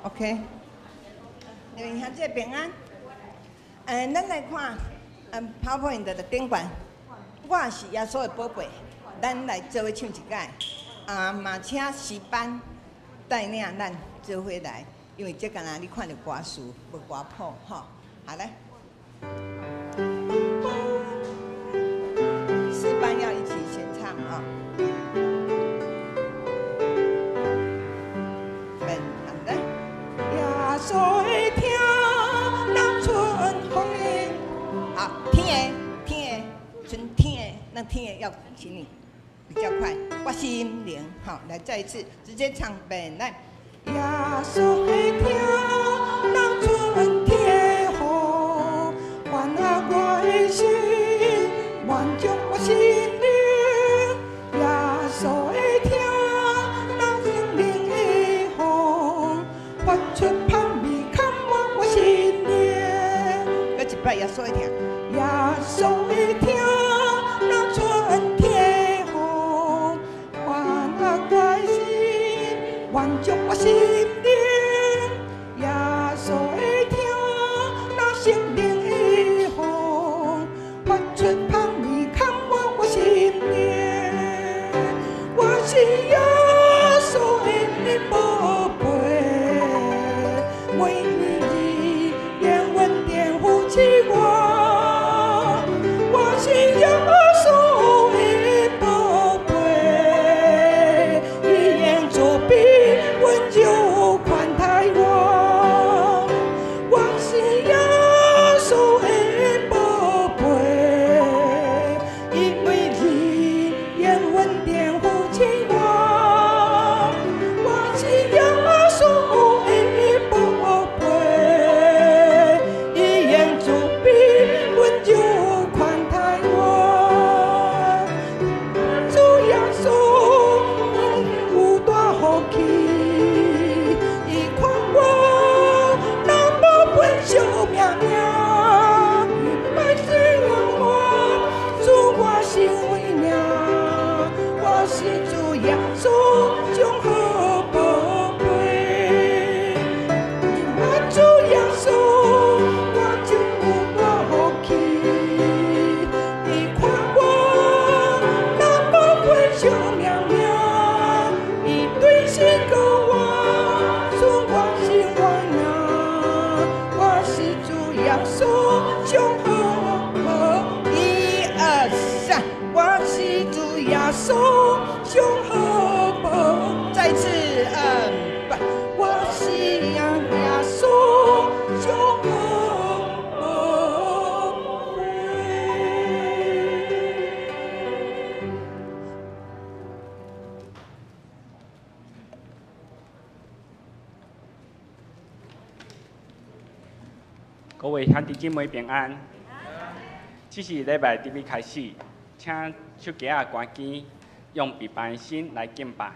OK，各位兄姊平安。咱來看，PowerPoint 的頂懸，我是耶穌的寶貝，咱來做伙唱一擺。啊，嘛請詩班帶領咱做伙來，因為這敢若你看著歌詞無歌譜吼。好來，詩班要一起先唱啊。本好的，耶穌的疼，若春風的，好，聽的聽的，純聽的，那聽的要請你比較快。我心靈，好，來再一次，直接唱本來。耶穌的疼，若春天雨，關愛我的心，滿足我心靈。耶穌的疼，若聖靈的風，發出香味，充滿我心靈。閣一擺耶穌的疼，耶穌的疼，若春天雨，關愛我的心，滿足我心靈。耶穌的疼，若聖靈的風，發出香味，充滿我心靈。我是耶穌的寶貝，每日用恩典扶持我。我是耶穌的寶貝，伊用慈悲溫柔款待我。我是耶穌的寶貝，伊每日用恩典扶持我。我是耶穌的寶貝，伊用慈悲溫柔款待我。主耶穌有大福氣，伊看我若無分惜命命，伊歹勢讓我主我成為命，我是主耶穌上好寶貝。主耶穌，我真有大福氣，伊看我若無分惜命命，伊對時顧我，主我成為命，我是主耶穌上好寶。一二三，我是主耶穌上好寶。再次，八，我是耶穌上好寶貝。各位兄弟姊妹平安。這是禮拜準備開始，請手機仔關機，用禮拜的心來敬拜。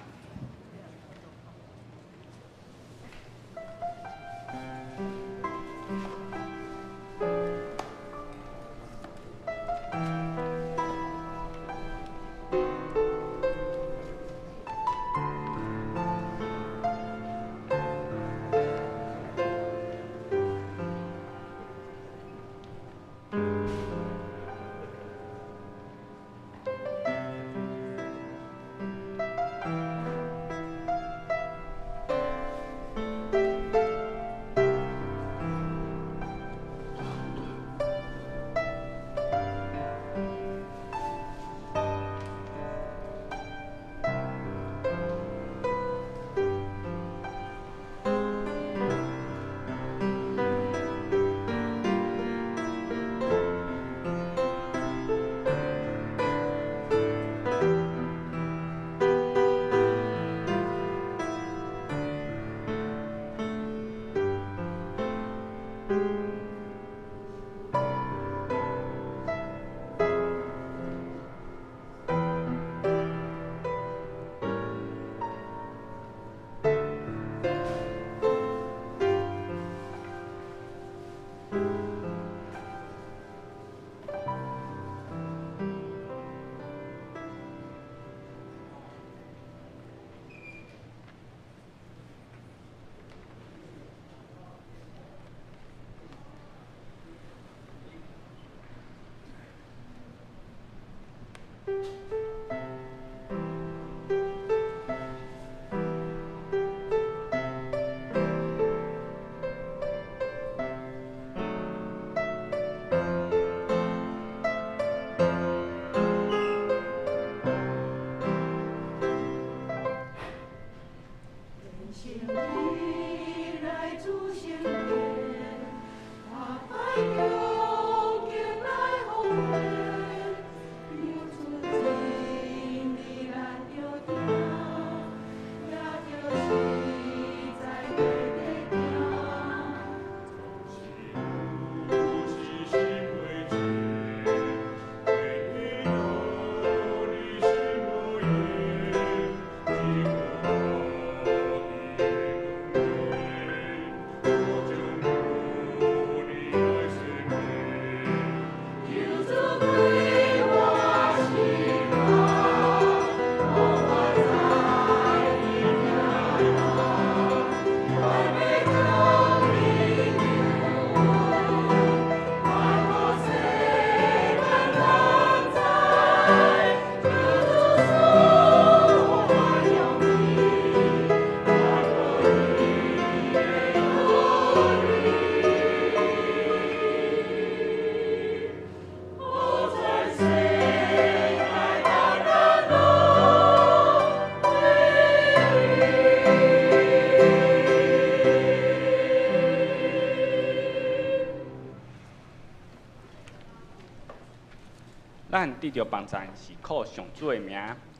咱得著幫贊是靠上主的名，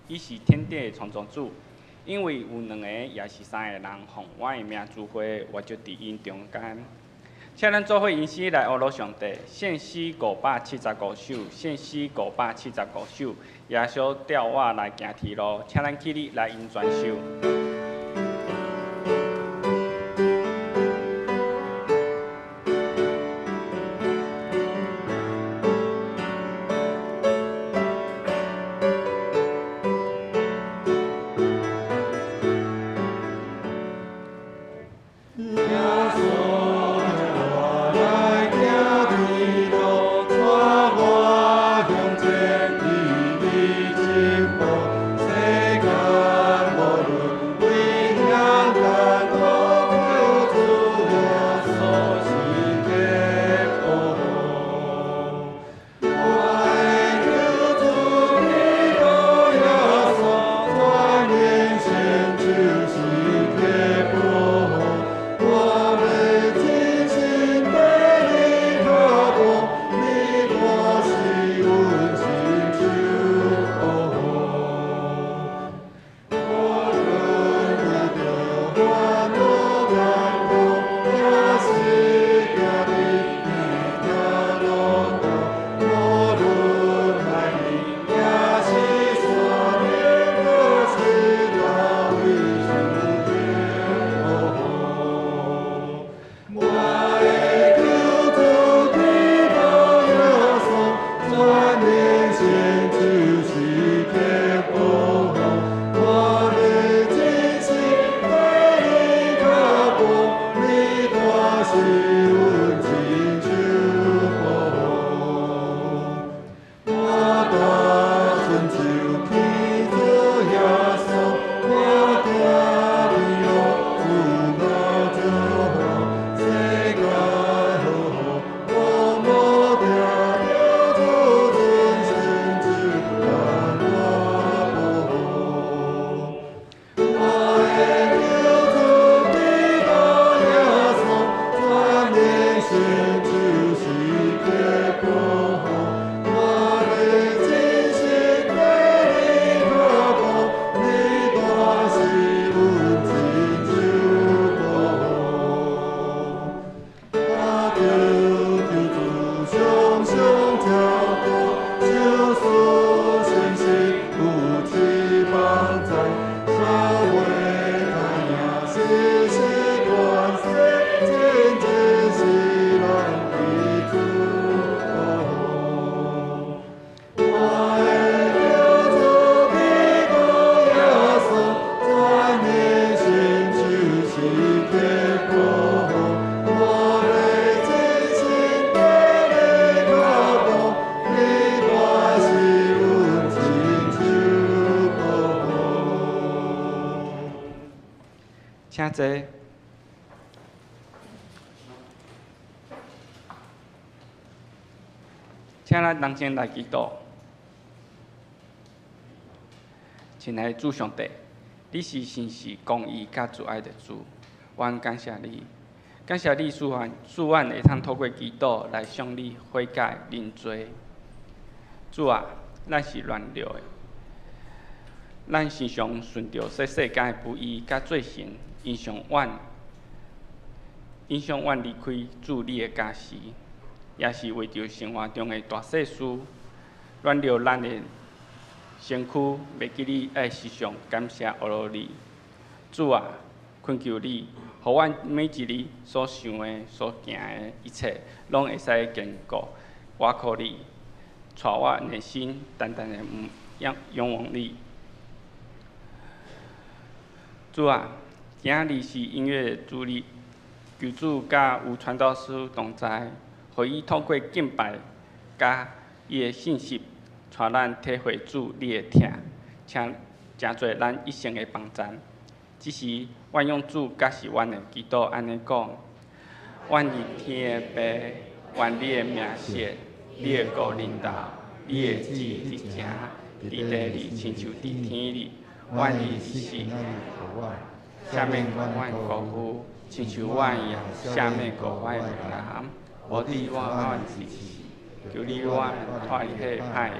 伊是天地的創造主。因為有兩個抑是三個人奉我的名聚會，我就佇𪜶中間。請咱做伙吟詩來呵咾上帝，獻詩575首，獻詩575首，耶穌帶我來行天路，請咱起立來用全首。世間無論請坐。請咱同齐來祈禱。親愛的主上帝，你是信實、公義佮慈愛的主，阮感謝你，感謝你賜阮，賜阮會通透過祈禱來向你悔改認罪。主啊，咱是軟弱的，咱時常順著這世間的不義佮罪行，影響阮，影響阮離開主你的教示，也是為著生活中的大細事，軟弱咱的身軀，袂記你愛時常感謝阿羅你。主啊，懇求你，予阮每一日所想的、所行的一切，攏會使堅固，倚靠你，帶阮的心，單單的仰仰望你。主啊，今仔日是音樂主日，求主佮有傳道師同在，予伊透過敬拜佮伊的信息，帶咱體會主你的疼，請成做咱一生的幫贊。這時，阮用主佮是阮的祈禱按呢講：阮佇天的父，願你的名聖，你的國臨到，你的旨意執行，佇地裡親像佇天裡。阮的日時，赦免阮過犯，親像阮也赦免過犯的人。無佇阮之時，求你阮脫離彼歹的，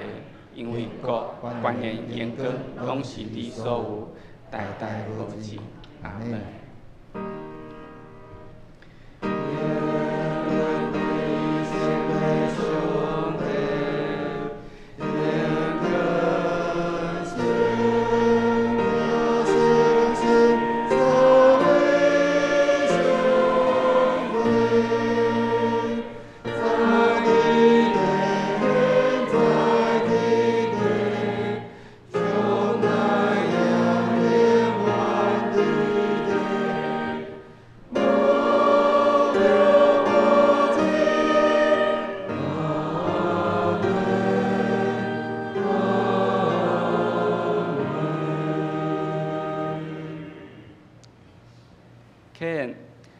因為國、權勢、榮光，攏是你所有，代代無止。阿門。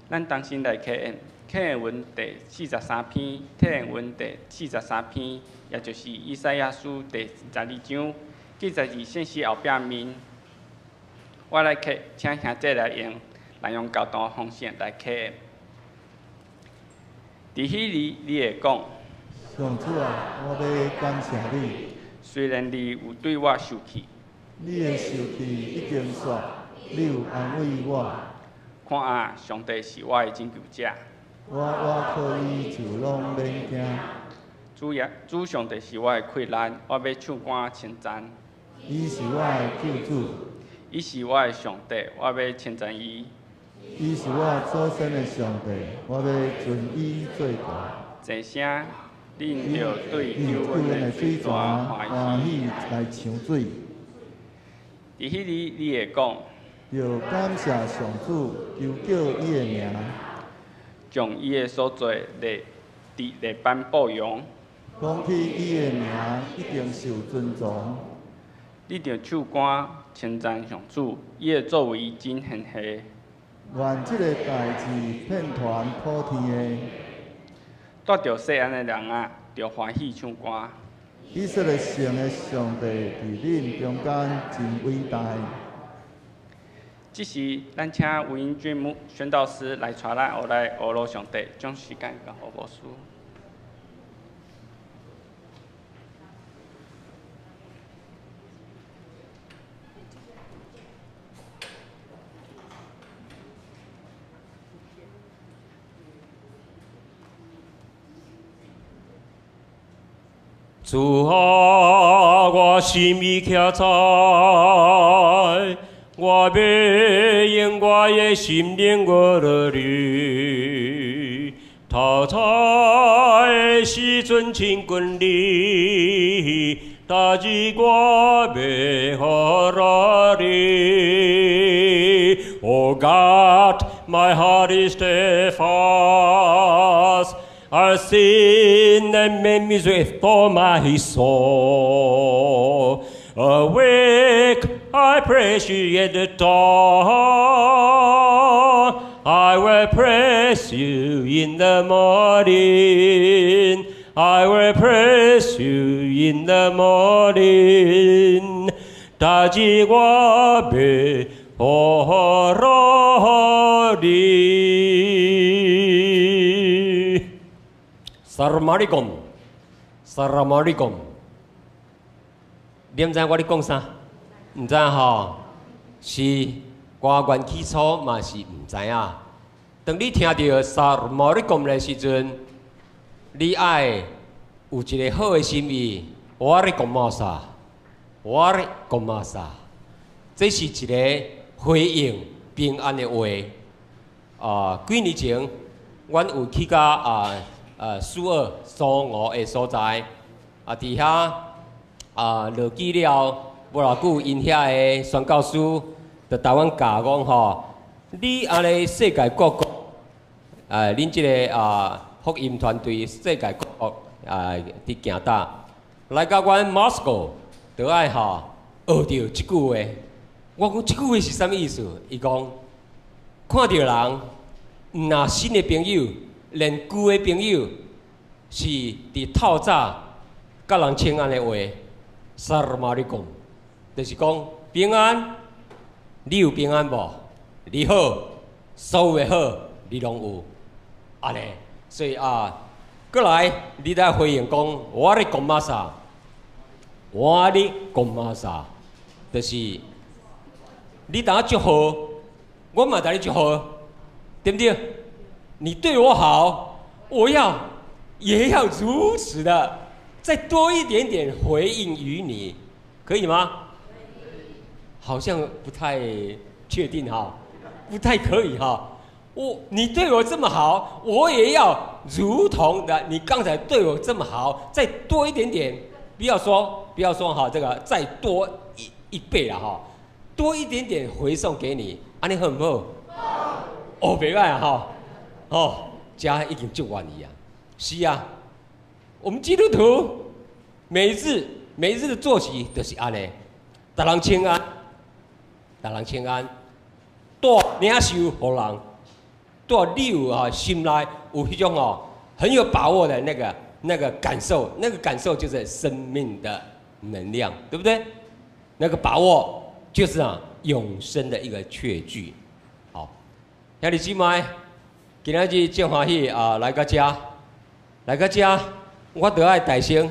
咱同心來體驗，啟言文第四十三篇，體驗文第四十三篇，也就是以賽亞書第十二章，記載佇信息後壁面。我來啟，請兄弟來用，來用交通方式來啟言。佇彼日，你會講：上主啊，我欲感謝你。雖然你有對我受氣，你的受氣已經煞，你有安慰我。看啊，上帝是我的拯救者。我倚靠伊就攏免驚。主耶，主上帝是我的氣力，我欲唱歌稱讚。伊是我的救主。伊是我的上帝，我欲稱讚伊。伊是我祖先的上帝，我欲尊伊做大。齊聲，恁著對救阮的水泉歡喜來搶水。佇彼日，你會講。著感謝上主，求叫伊的名，將伊的所做列佇列邦報揚。講起伊的名，一定受尊崇。你著唱歌稱讚上主，伊的作為真顯赫。願這个代誌遍傳普天的。蹛著錫安的人啊，著歡喜唱歌。以色列城的上帝佇恁中間真偉大。這時，咱請吳英俊牧宣道師來帶咱學來學羅上帝，將時間交予牧師。主啊，我心已徛在。我欲用我的心靈學落你，頭早的時陣親近你，逐日我欲學落你。Oh God, my heart is steadfast, I sing and make music for my soul. Awake, I praise you at the dawn. I will praise you in the morning. I will praise you in the morning. 逐日我欲呼嚕你。Assalamualaikum, Assalamualaikum。你毋知我咧講啥？毋知吼？是我原起初嘛是毋知影。當你聽著 Assalamualaikum 的時陣，你愛有一個好的心意。我咧講嘛啥？我咧講嘛啥？這是一個回應平安的話。啊，幾年前，阮有去到蘇澳蘇澳的所在，啊，佇遐啊落機了，無偌久，𪜶遐的宣教師就共阮教講吼，你按呢世界各國，恁這个福音團隊世界各國啊佇行踏，來到阮 Moscow，就愛吼學著這句話。我講這句話是啥物意思？伊講看著人，毋若新的朋友，連舊的朋友，是佇透早佮人請安的話，Assalamualaikum，就是講平安，你有平安無？你好，所有的好，你攏有，按呢，所以啊，過來，你來回應講，我咧講嘛啥？我咧講嘛啥？就是你當我祝賀，我嘛共你祝賀，對不對？你對我好，我要也要如此的再多一點點回應於你，可以嗎？好像不太確定哈，不太可以哈。你對我這麼好，我也要如同的你剛才對我這麼好，再多一點點，不要說哈，這個再多一倍了哈，多一點點回送給你，按呢好毋好？哦，袂䆀啊哈，哦，遮已經足願意啊，是啊，我們基督徒每日每日的作息就是按呢，逐人請安，逐人請安，帶領受予人，帶你有啊心內有彼種哦很有把握的那個感受，那個感受就是生命的能量，對不對？那個把握就是啊永生的一個確據。好，兄弟姊妹，今仔日真歡喜啊來到遮，來到遮，我著愛大聲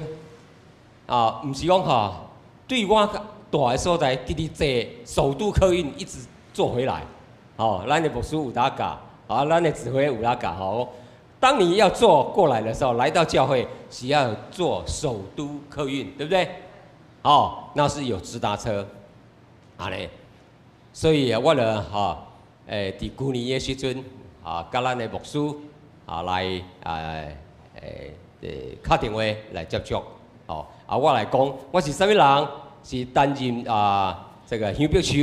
啊，毋是講吼，對我蹛的所在，直直坐首都客運一直坐回來。哦，咱的牧師有當教，啊，咱的指揮有當教吼。當你要坐過來的時候，來到教會是要坐首都客運，對不對？哦，那是有直達車，按呢，所以我就吼，佇舊年的時陣，啊，佮咱的牧師啊來啊，敲電話來接觸，哦，啊，我來講，我是啥物人？是擔任啊這個香柏樹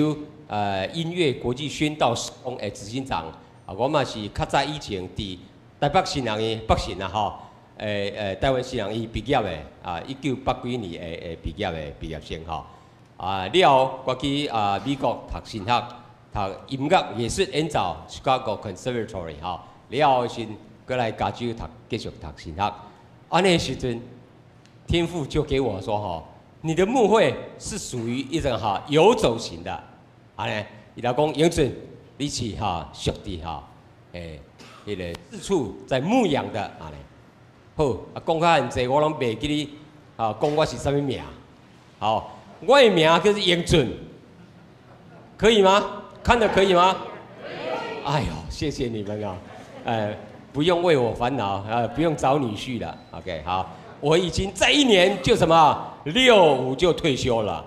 音樂國際宣道事工的執行長，啊，我嘛是較早以前佇台北神學院北神啊吼，台灣神學院畢業的，啊，一九八幾年的畢業的畢業生吼，啊，了後我去啊美國讀神學，讀音樂藝術演奏 Chicago Conservatory 吼，了後時閣來加州讀繼續讀神學，按呢時陣，天父就給我說吼，你的牧會是屬於一種哈遊走型的，按呢，伊就講英俊，你是哈屬佇哈，彼个四處在牧養的按呢，好，啊講較爾濟，我攏袂記得啊，講我是啥物名，好，我的名叫做英俊，可以嗎？看得可以嗎？哎呦，謝謝你們啊，不用為我煩惱啊，不用找女婿了，OK，好，我已經再一年就什麼65就退休了，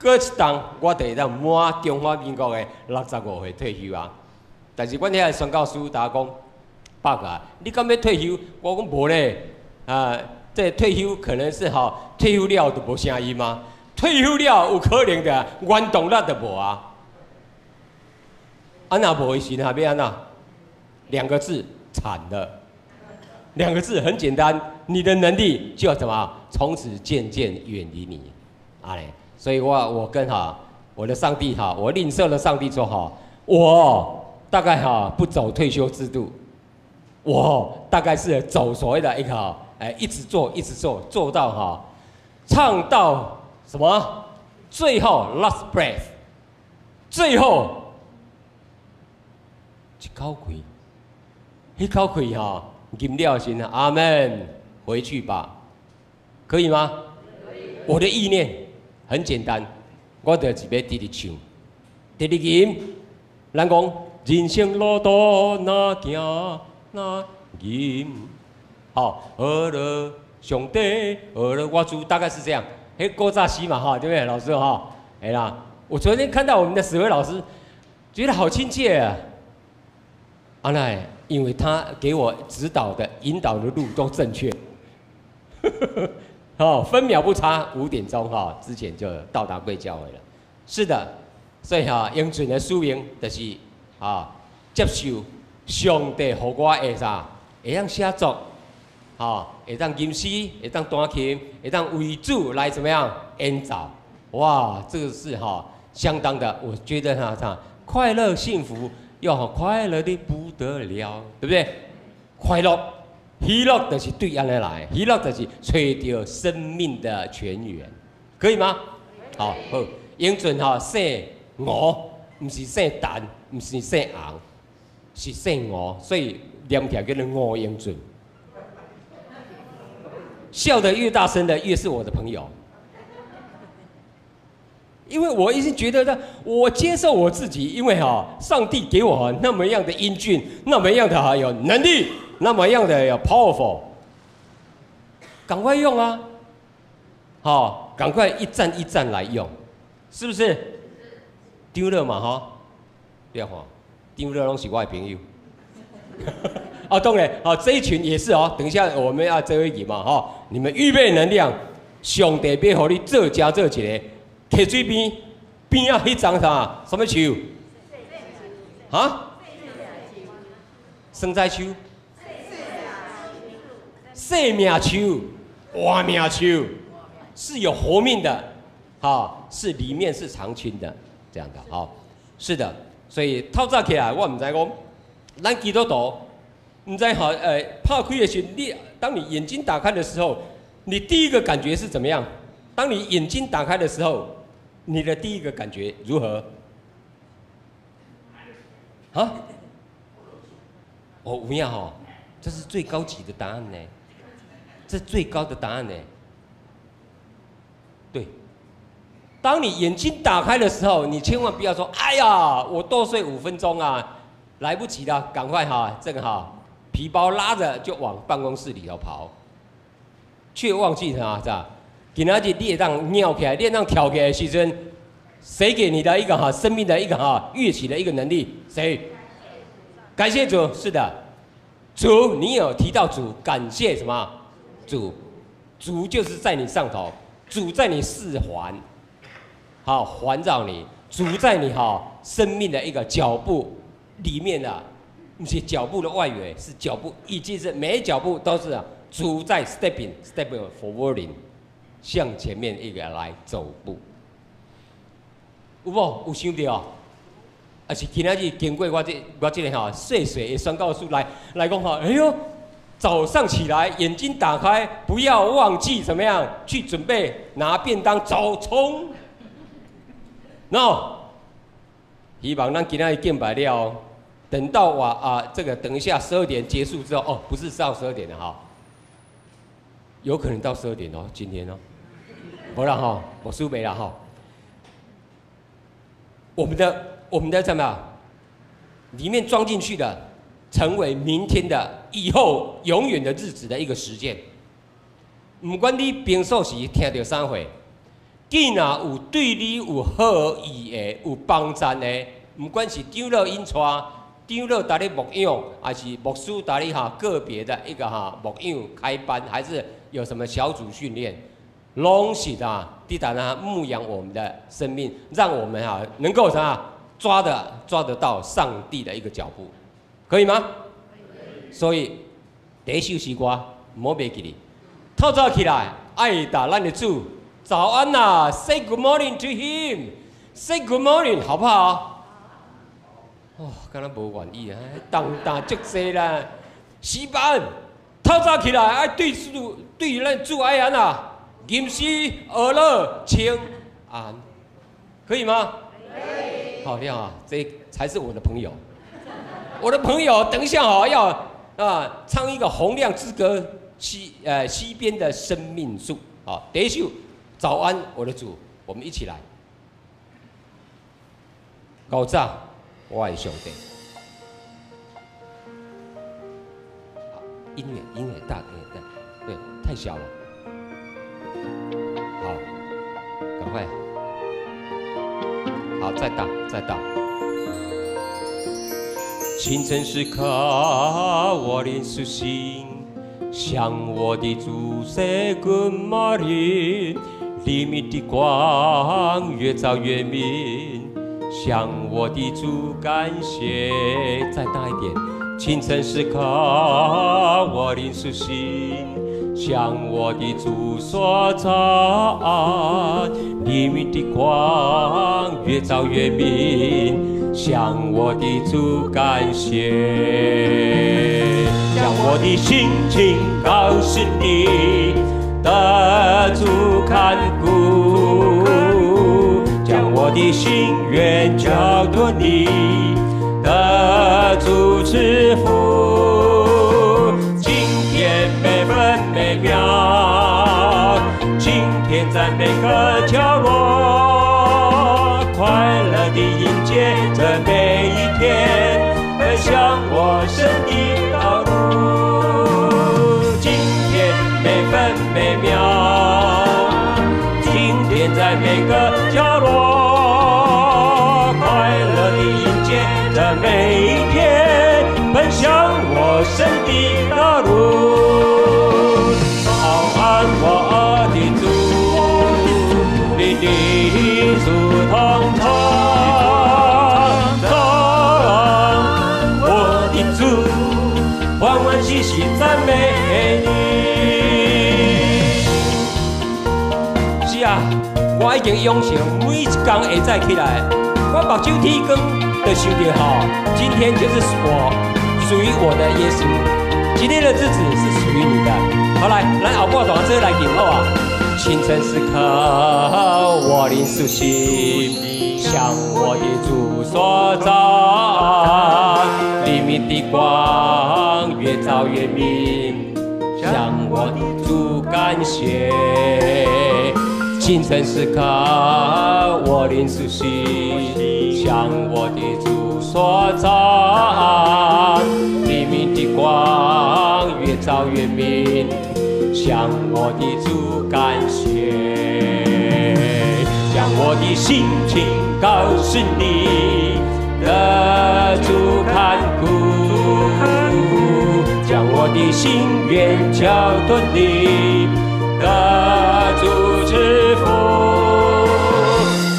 過一冬我就會當滿中華民國的65歲退休啊。但是阮遐的宣教師共我講，伯啊，你敢欲退休？我講無咧，啊，這退休可能是吼，退休了就無聲音嗎？退休了有可能的，原動力就無啊。啊，若無的時陣，欲按怎？兩個字，慘了。兩個字很簡單，你的能力就要怎麼？從此漸漸遠離你，按呢，所以我跟哈我的上帝哈，我吝啬的上帝說哈，我大概哈不走退休制度，我大概是走所謂的一個哎，一直做一直做，做到哈，唱到什麼？最後 last breath，最後一口氣，彼口氣哈，飲了先，阿門，回去吧，可以嗎？我的意念很簡單，我就是欲直直唱，直直吟。人講人生路途若行若吟，好，學了上帝，學了我主，大概是這樣。嘿，古早時嘛，哈，對不對，老師哈？哎啦，我昨天看到我們的史威老師，覺得好親切啊。阿奈，因為他給我指導的、引導的路都正確。哦，分秒不差，5點鐘哈之前就到達貴教會了。是的，所以哈，英俊的使命就是啊，接受上帝予我的啥，會當寫作，哈，會當吟詩，會當彈琴，會當為主來怎麼樣演奏。哇，這個是哈相當的，我覺得哈啥快樂幸福，又快樂的不得了，對不對？快樂。喜樂就是對按呢來，喜樂就是揣著生命的泉源，可以嗎？好，好，英俊哈姓吳，毋是姓陳，毋是姓洪，是姓吳，所以念起來叫做吳英俊。笑得越大聲的越是我的朋友，因為我一直覺得呢，我接受我自己，因為哈，上帝給我那麼樣的英俊，那麼樣的哈有能力。那麼樣的有 powerful，趕快用啊！好，趕快一站一站來用，是不是？丟了嘛哈？不要慌，丟了攏是我的朋友。哦，當然，好，這一群也是哦。等一下我們要這一集嘛哈，你們預備能量，上帝欲予你做加做一个，溪水邊邊仔彼叢啥？什麼樹？啊？生菜樹？生命樹、活命樹是有活命的，哈，是裡面是常青的，這樣的，好，是的，所以透早起來，我毋知講，咱基督徒，毋知哈，拍開的時，你當你眼睛打開的時候，你第一個感覺是怎麼樣？當你眼睛打開的時候，你的第一個感覺如何？啊？哦，有影吼，這是最高級的答案呢。這最高的答案呢？對，當你眼睛打開的時候，你千萬不要說：“哎呀，我多睡5分鐘啊，來不及了，趕快哈，這個哈，皮包拉着就往辦公室裡頭跑。”卻忘記啥子？今仔日你會當尿起來，你會當跳起來的時陣，誰給你的一個哈生命的一個哈躍起的一個能力？誰？感謝主，是的，主，你有提到主，感謝什麼？主，主就是在你上頭，主在你四環，好環繞你，主在你哈生命的一個腳步裡面的，不是腳步的外圍，是腳步，已經是每一腳步都是主在 stepping stepping forwarding，向前面一個來走步，有無？有想著？還是今仔日經過我這個哈細細的宣告書來講哈，哎喲！早上起來，眼睛打開，不要忘記怎麼樣去準備拿便當走衝。No，希望咱今仔日敬拜了，等到我啊，這個等一下十二點結束之後，哦，不是到十二點的哈，有可能到十二點哦，今天哦，無啦哈，我輸沒了哈。我們的什麼？裡面裝進去的，成為明天的、以後永遠的日子的一個實踐。毋管你平素時聽著啥貨，既若有對你有好意的、有幫贊的，毋管是長老引帶、長老帶你牧養，還是牧師帶你哈個別的一個哈牧養開班，還是有什麼小組訓練，攏是啊，佇當啊牧養我們的生命，讓我們哈能夠啥抓得到上帝的一個腳步。可以嗎？所以第一首詩歌，毋好袂記得。透早起來，愛共咱的主早安呐，Say good morning to him，Say good morning，好不好？哦，敢若無願意啊，當當足濟啦。詩班，透早起來愛對主對咱主愛按怎，吟詩學樂請安，可以嗎？可以。好，你好，這才是我的朋友。我的朋友，等一下哦，要啊唱一個洪亮之歌，溪邊的生命樹。好，第一首，早安，我的主，我們一起來。古早，我的上帝。好，音樂音樂大，對對，太小了。好，趕快。好，再大，再大。清晨時刻，我靈甦醒，向我的主 say good morning。黎明的光越照越明，向我的主感謝。再大一點。清晨時刻，我靈甦醒，向我的主說早安。黎明的光越照越明，向我的主感謝。將我的心情告訴你，得主看顧，將我的心願交託你，得主賜福。今天每分每秒，今天在每個角落，快樂地迎接這每一天，奔向我神的道路。今天每分每秒，今天在每個角落，快樂地迎接這每一天，奔向我神的道路。早安，我的主，你的主同在。早安，我的主，歡歡喜喜讚美你。是啊，我已經養成每一天下早起來，我目睭天光就想著吼，今天就是我屬於我的耶穌，今天的日子是屬於你的。好來，咱後半段做來念好啊。清晨時刻，我靈甦醒，向我的主說早安。黎明的光越照越明，向我的主感謝。清晨時刻，我靈甦醒，向我的主說早安。黎明的光越照越明，向我的主感謝。將我的心情告訴你，得主看顧，將我的心願交託你，得主賜福。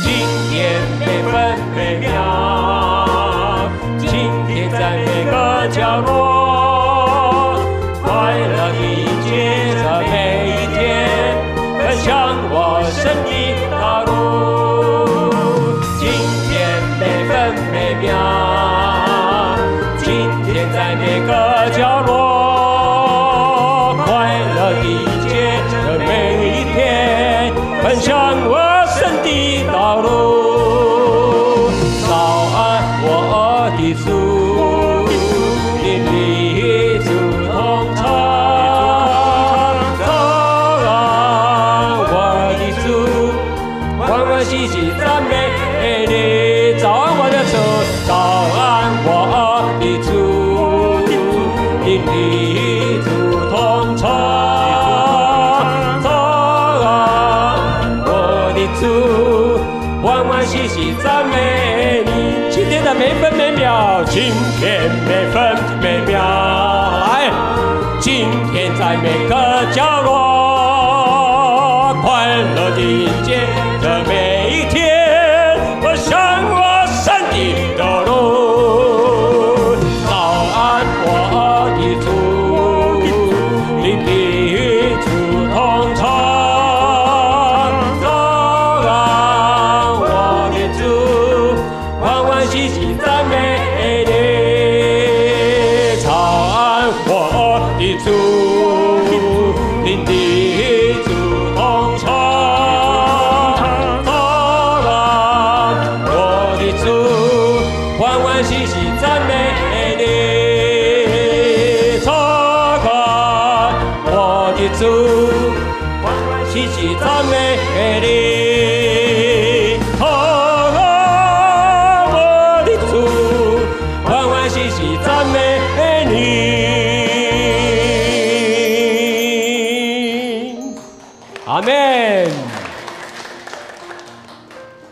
今天每分每秒，今天在每個角落，快樂地迎接這每一天，奔向我神的道路。今天每分每秒，今天在每個角落，快樂地迎接這每一天，奔向我神的道路。早安，我的主，你的主同在。早安，我的主，歡歡喜喜讚美你。早安，我的主，早安，我的主，你的主同在。早安，我的主，歡歡喜喜讚美你。今天的每分每秒，今天每分每秒，來，今天在每個角落，快樂地迎接這每一天，我向我神的道路。早安，我的主，你的主同在。早时时赞美你。哦，我的主，欢欢喜喜赞美你。阿们。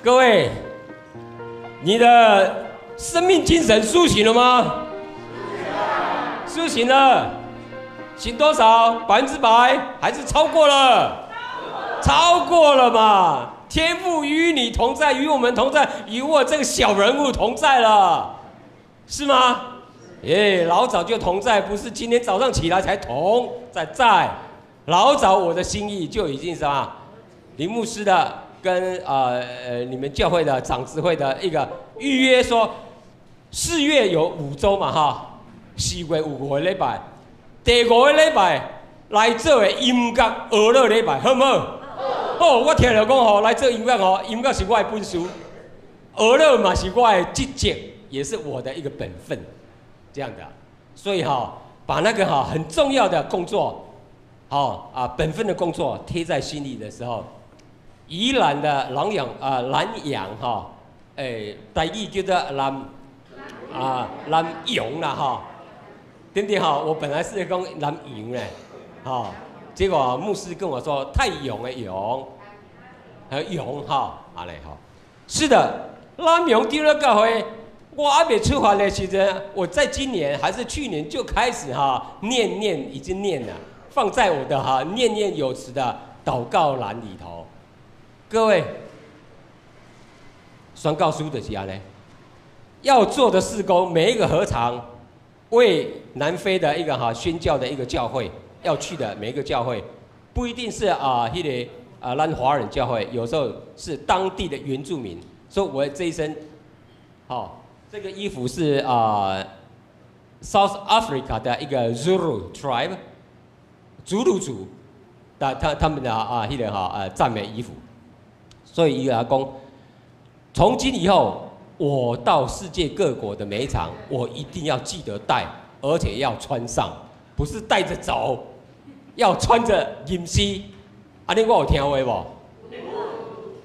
各位，你的生命精神苏醒了吗？苏醒了，醒多少？100%还是超过了？超过了嘛！天父与你同在，与我们同在，与我这个小人物同在了，是吗？耶，老早就同在，不是今天早上起来才同在在，老早我的心意就已经什么？林牧师的跟你们教会的长执会的一个预约说，4月有5周嘛哈，4月有5个礼拜，第五个礼拜来做的音乐学乐礼拜，好唔好？哦，我听著讲吼，来做音乐吼，音乐是我的本事，学乐嘛是我的职责，也是我的一个本分，这样的。所以哈，把那个哈很重要的工作，好啊本分的工作贴在心里的时候，宜兰的南洋啊南洋哈，欸，台语叫做南啊南洋啦哈，对不对哈？我本来是讲南洋嘞，哈。结果牧师跟我说太勇的勇，和勇哈，阿嘞哈，是的，南洋长老教会，我还没出发的时阵，我在今年还是去年就开始哈念念已经念了，放在我的哈念念有词的祷告栏里头。各位，宣教书就是按呢，要做的事工，每一个禾场，为南非的一个哈宣教的一个教会。要去的每一个教会，不一定是啊，那个啊，咱华人教会，有时候是当地的原住民。所以我这一身，好，这个衣服是啊，South Africa 的一个 Zulu tribe，祖鲁族的他们的啊，那个哈赞美衣服。所以伊阿讲，从今以后，我到世界各国的每一场，我一定要记得带，而且要穿上，不是带着走。要穿着吟诗，啊，你我有听话无？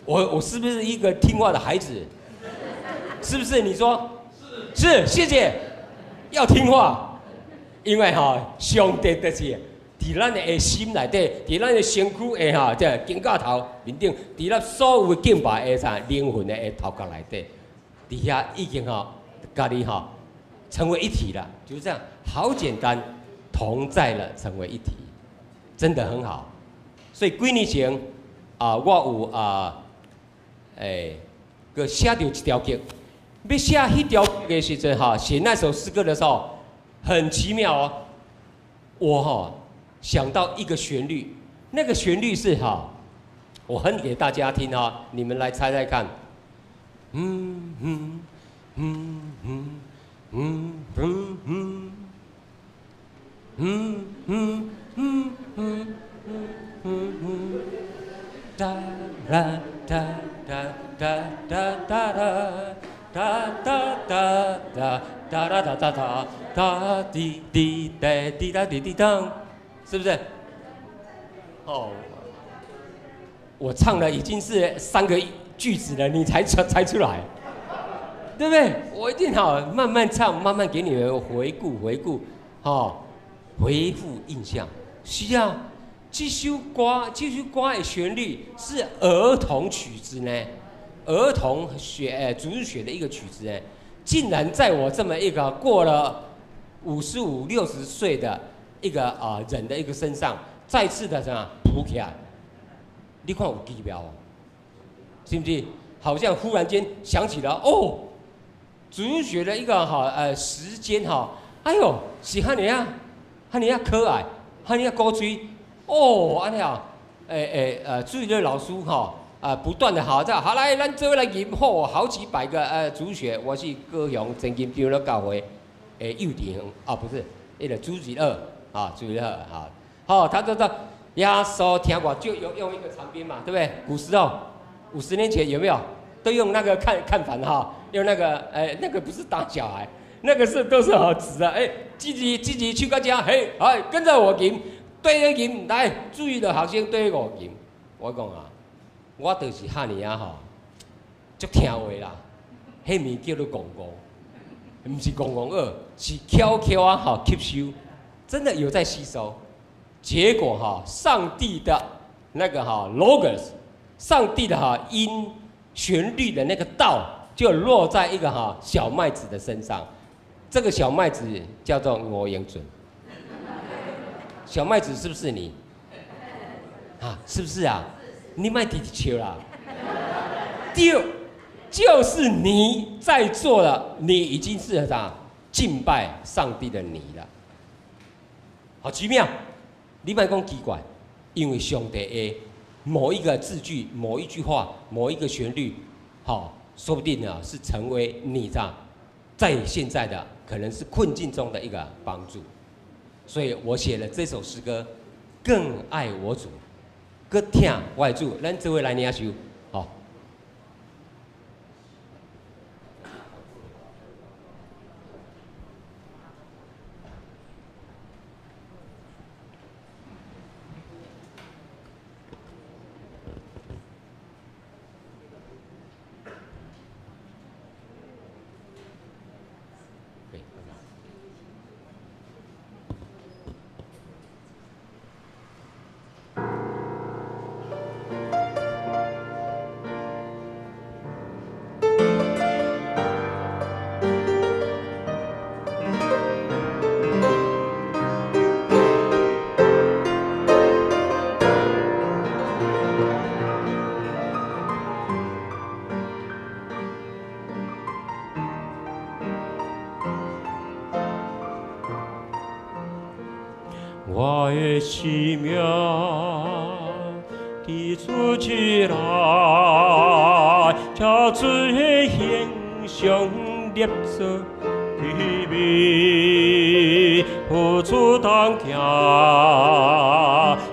我是不是一个听话的孩子？是不是？你说是，谢谢。要听话，因为哈，上帝就是伫咱的心内底，伫咱的身躯的哈，这肩胛头面顶，伫咱所有的敬拜的啥灵魂的头壳内底，伫遐已经哈，佮你哈成为一体了，就是这样，好简单，同在了，成为一体。真的很好，所以几年前啊，我有啊，欸，阁写著一条曲，欲写彼条曲的时阵哈，写那首诗歌的时候，很奇妙哦。我哈想到一个旋律，那个旋律是哈，我哼给大家听哈，你们来猜猜看。嗯嗯嗯嗯嗯嗯嗯嗯嗯嗯嗯嗯嗯，哒啦哒哒哒哒哒哒哒哒哒哒哒哒哒哒哒滴滴答滴答滴滴当，是不是？哦，我唱了已经是3个句子了，你才猜出来，对不对？我一定好慢慢唱，慢慢给你们回顾回顾，哈，回复印象。是啊，这首歌的旋律是儿童曲子呢，儿童学主日学的一个曲子呢，竟然在我这么一个过了55、60岁的一个啊人的一个身上，再次的什么浮起来，你看有奇妙哦，是不是？好像忽然间想起了哦，主日学的一个哈时间哈，哎呦，是按呢啊，按呢啊可爱。按呢啊古锥哦，按呢啊，主日老师哈啊，不断的哈，这好来，咱做伙来吟好好几百个主学，我是高雄前金长老教会的幼稚园啊，不是，那个主日二啊，主日二啊，好，他就说耶稣听我，就用一个长鞭嘛，对不对？古时候50年前有没有？都用那个看看板哈，用那个那个不是打小孩。那个是都是好纸啊！哎，积极积极去个家，嘿，哎，跟着我吟，对着吟来，注意的好像对我吟，我講啊，我就是遐爾仔吼，足聽話啦。彼物叫做戇戇，毋是戇戇學，是悄悄仔吼吸收，真的有在吸收。結果哈，上帝的那個哈 logos，上帝的哈音旋律的那個道，就落在一個哈小麥子的身上。這個小麥子叫做吳英俊。小麥子是不是你？啊，是不是啊？你莫直直笑啦。對，就是你在做了，你已經是啥敬拜上帝的你了。好奇妙，你莫講奇怪，因為上帝的某一個字句、某一句話、某一個旋律，好，說不定呢是成為你在現在的可能是困境中的一個幫助。所以我寫了這首詩歌，更愛我主，閣疼我的主，咱做伙來領受，好。我的生命伫主之內，這主的形象立做奇美，與主同行，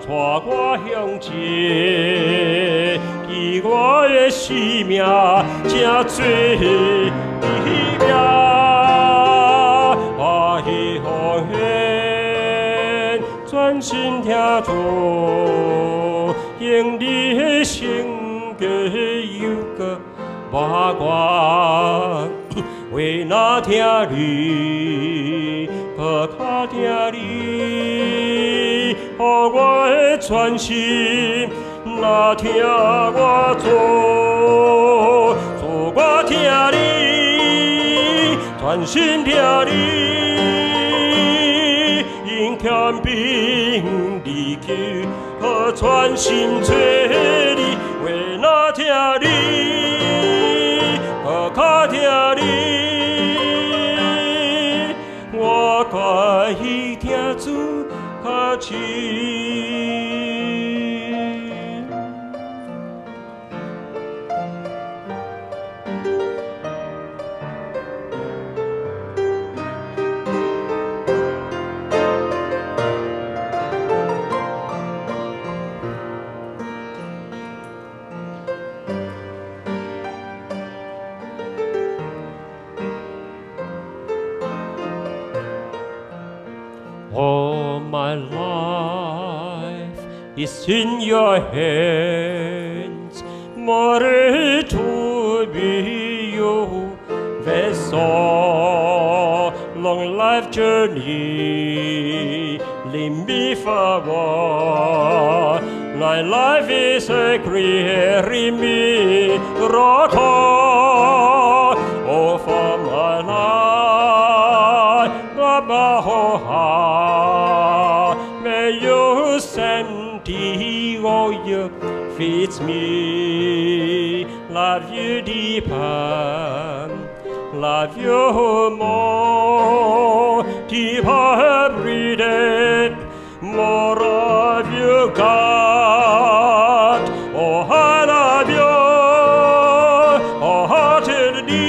帶我向前，記我的生命這做奇妙，我彼奉獻。專心聽主，用你的性格又閣抹我，話若聽你，閣較聽你，予我的全心，若聽我主，主我聽你，全心聽你。謙卑離去，予全心揣你，話若聽你，閣較聽你，我願意聽主較深。All my life is in your hands, more to be your vessel. Long life journey, lead me forward. My life is a great miracle. Oh, for my life, my whole heart, may you send the oil fits me. Love you deeper, love you more, deeper every day, more of you, God. Oh, I love you, oh, heartedly,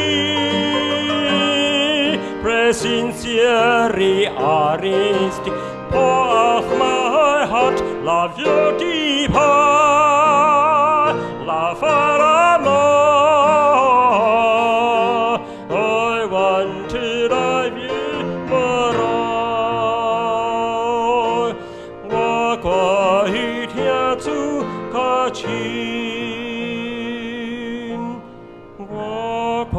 pray sincerely, honestly, pour out my heart, love you deeper, love forevermore. I want to love you more. 我愿意听主较親，我看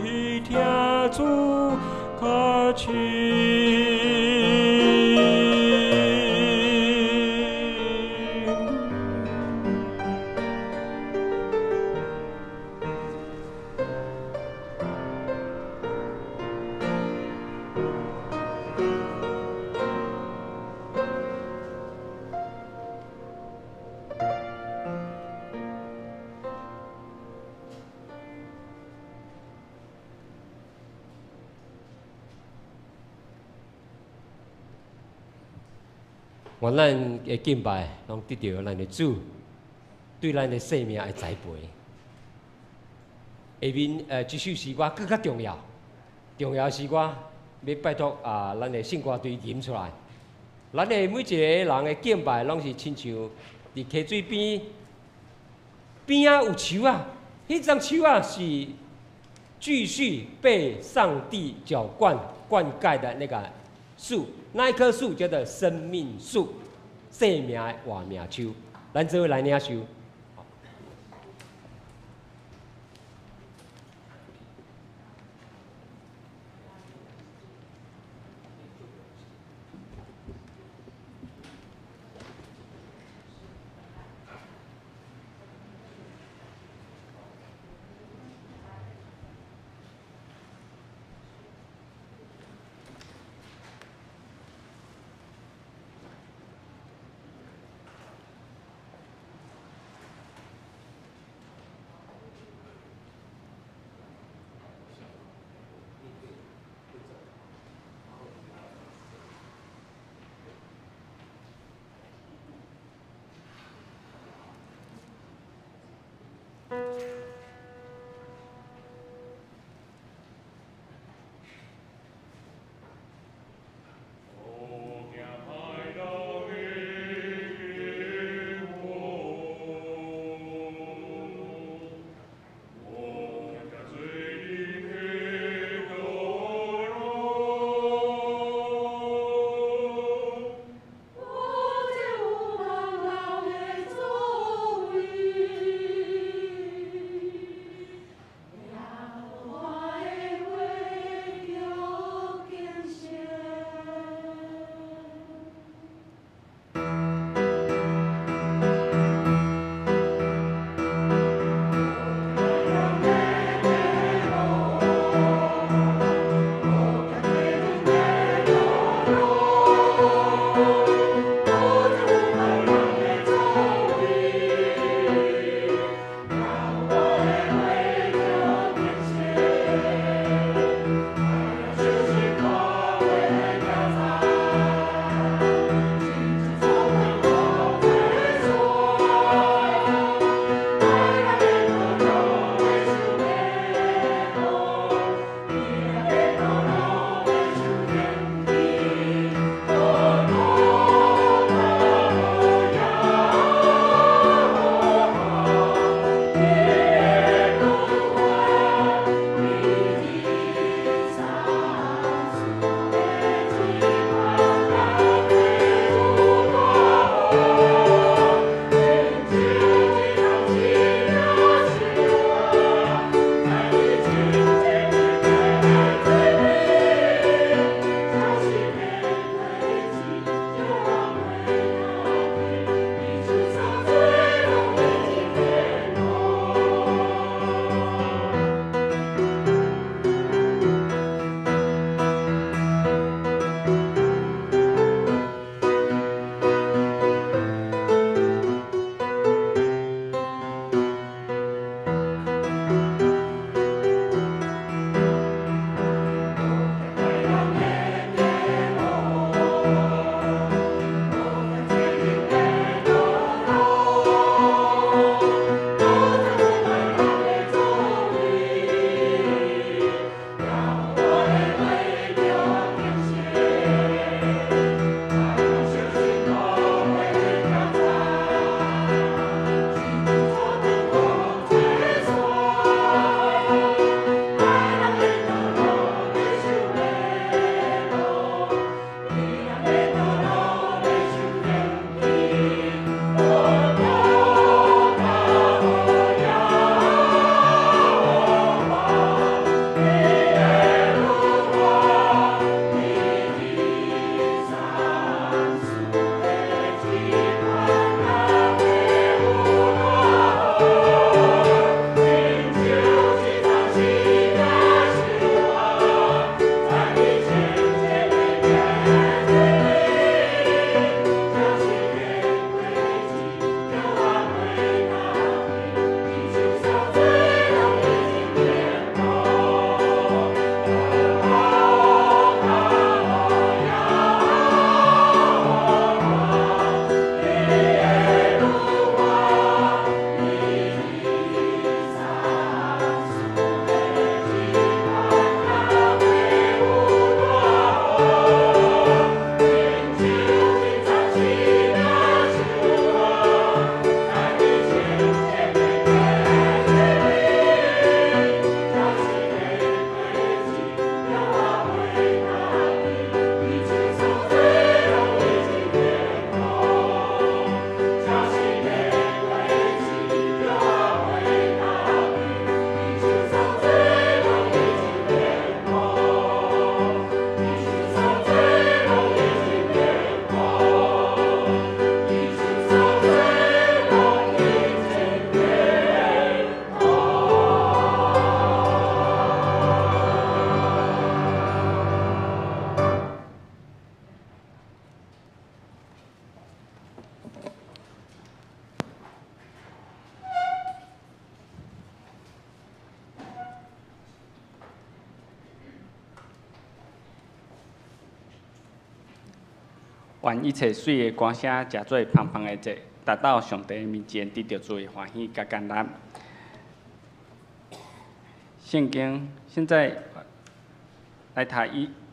伊疼主較深。愿咱的敬拜攏得著咱的主對咱的生命的栽培。下面這首詩歌閣較重要，重要詩歌欲拜託啊，咱的聖歌隊吟出來。咱的每一个人的敬拜攏是親像佇溪水邊，邊仔有樹仔，彼種樹仔是繼續被上帝澆灌灌溉的那個樹。那一棵樹叫做生命樹，生命的活命樹。咱做伙來領受。愿一切媠的歌声，成做芳芳的祭，达到上帝面前，得著主的欢喜佮甘乐。圣经现在来读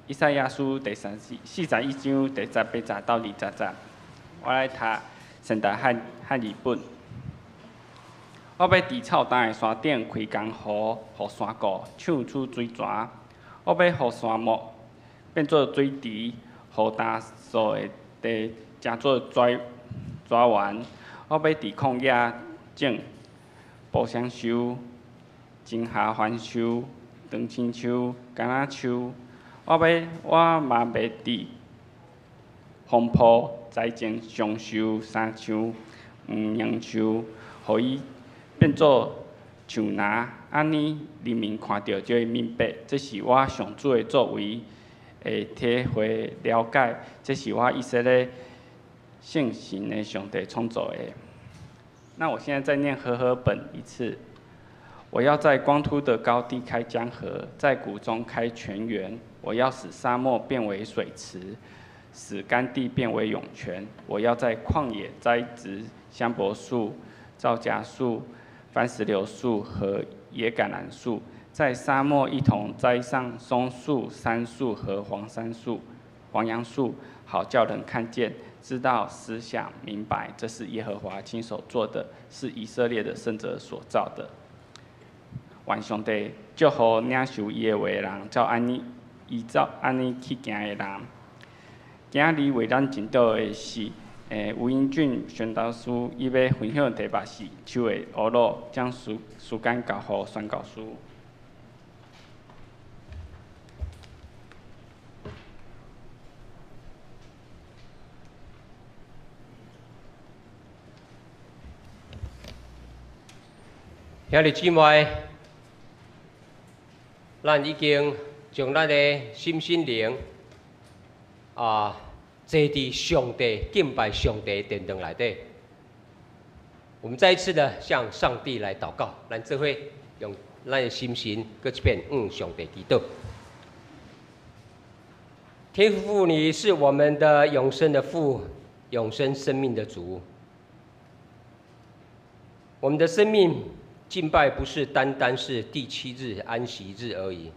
以赛亚书第41章第18节到20节，我来读现代汉译本。我欲伫臭干的山顶开江河，予山谷唱出水泉。我欲予沙漠变做水池，予干燥的地成做泉源。我欲伫旷野种葡萄树、金合欢树、长青树、橄榄树。我嘛欲伫风坡栽种松树、杉树、黄杨树，予伊变做树林。按呢，人民看著就会明白，这是我上主的作为，会体会了解，这是我以色列圣神的上帝创造的。那我现在再念和合本一次。我要在光秃的高地开江河，在谷中开泉源。我要使沙漠变为水池，使干地变为涌泉。我要在旷野栽植香柏树、皂荚树、番石榴树和野橄榄树，在沙漠一同栽上松树、杉树和黄杨树，好叫人看见、知道、思想、明白，这是耶和华亲手做的，是以色列的圣者所造的。愿上帝祝福领受伊的话的人，照按呢，依照按呢去行的人。今仔日为咱证道的是，吴英俊宣道师，伊欲分享的题目是树的乌鲁，将时间交予宣教师。兄弟姊妹，咱已经将咱的心心灵坐伫上帝敬拜上帝殿堂内底。我们再一次的向上帝来祷告，咱做伙用咱的心神阁一遍向上帝祈祷。天父，你是我们的永生的父，永生生命的主。我们的生命敬拜不是单单是第七日安息日而已，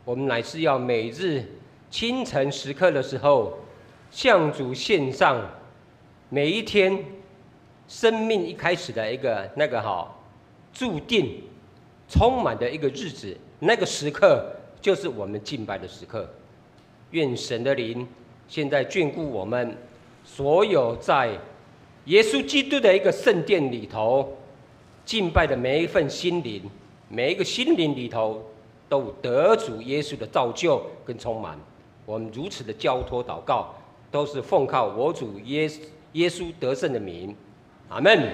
我们乃是要每日清晨时刻的时候，向主献上每一天生命一开始的一个那个注定充满的一个日子，那个时刻就是我们敬拜的时刻。愿神的灵现在眷顾我们所有在耶稣基督的一个圣殿里头敬拜的每一份心灵，每一个心灵里头都得主耶稣的造就跟充满。我们如此的交托祷告，都是奉靠我主耶稣得胜的名，阿们。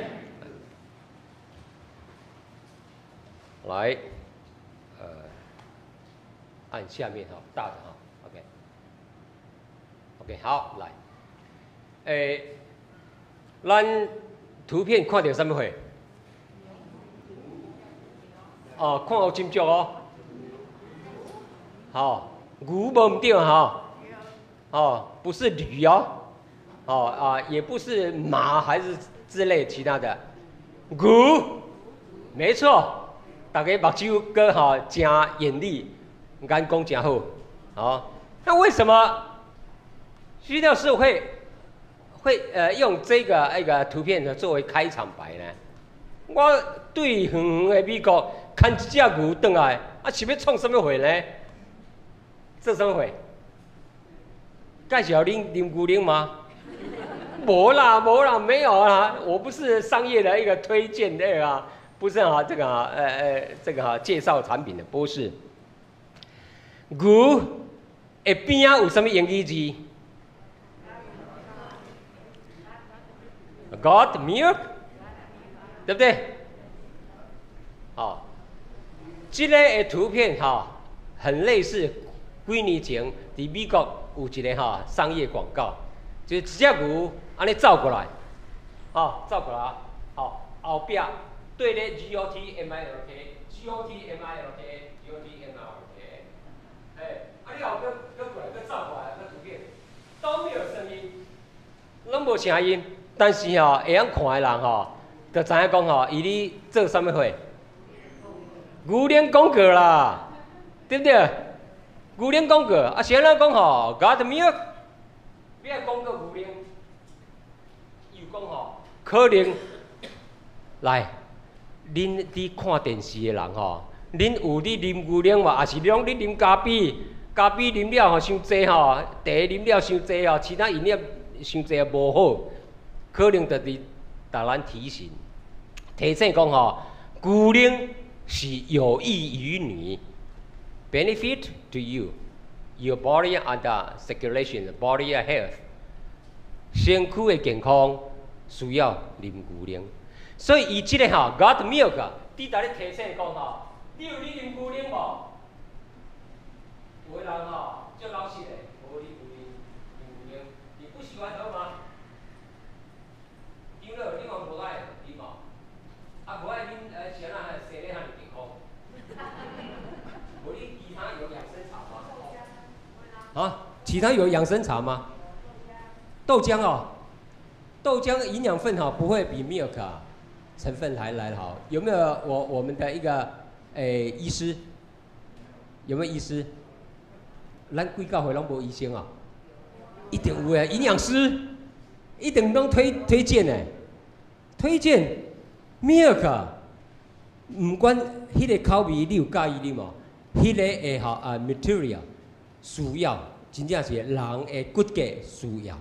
来，按下面哈，大的哈，OK，OK，好，来，咱图片看到啥物货？哦，看有真足哦，好，牛无毋对哈，哦，不是驴哦，哦啊，也不是马还是之类其他的，牛，没错，大家目睭阁吼真眼力，眼光真好，哦，那为什么徐教授会用这个一个图片呢作为开场白呢？我对远远的美国牵一只牛转来，啊是欲创啥物货呢？做啥物货？介绍恁啉牛奶吗？无啦，无啦，没有啦，我不是商业的一个推荐的啊，不是啊，这个啊，这个啊，介绍产品的不是。牛的边仔有啥物英语字？Got milk，对不对？好，这个的图片哈，很类似几年前伫美国有一个哈商业广告，就是一只牛按呢走过来，哦，走过来，好，后壁对咧 G O T M I L K，G O T M I L K，G O T M I L K，哎，啊你后阁过来阁走过来，那图片都没有声音，攏無聲音，但是吼，會曉看的人吼，就知影講吼，伊咧做啥物貨？牛奶廣告啦，對不對？牛奶廣告，啊，是按怎講吼？Got milk，欲來廣告牛奶，又講吼，可能來，恁佇看電視的人吼，恁有咧啉牛奶無？抑是攏咧啉咖啡？咖啡啉了吼，傷濟吼，茶啉了傷濟吼，其他飲料傷濟無好，可能就佇共咱提醒，提醒講吼，牛奶是有益於你，benefit to you, your body and circulation, body health，身軀的健康需要啉牛奶，所以伊這个吼，Got milk，佇共你提醒講吼，你有咧啉牛奶無？有的人吼，足老實的，無咧有啉牛奶，你不喜歡喝嗎？長老，你嘛無愛啉無？啊，無愛啉，是按怎生得遐爾健康？無你其他有養生茶嗎？啊，其他有養生茶嗎？豆漿哦，豆漿營養分哈不會比 milk 啊成分還來得好。有沒有我們的一個醫師？有沒有醫師？咱貴教會攏無醫生啊？一定有的，營養師一定攏推薦的，推薦 milk，毋管彼个口味你有佮意啉無？彼个會吼啊 material 需要，真正是人的骨骼需要，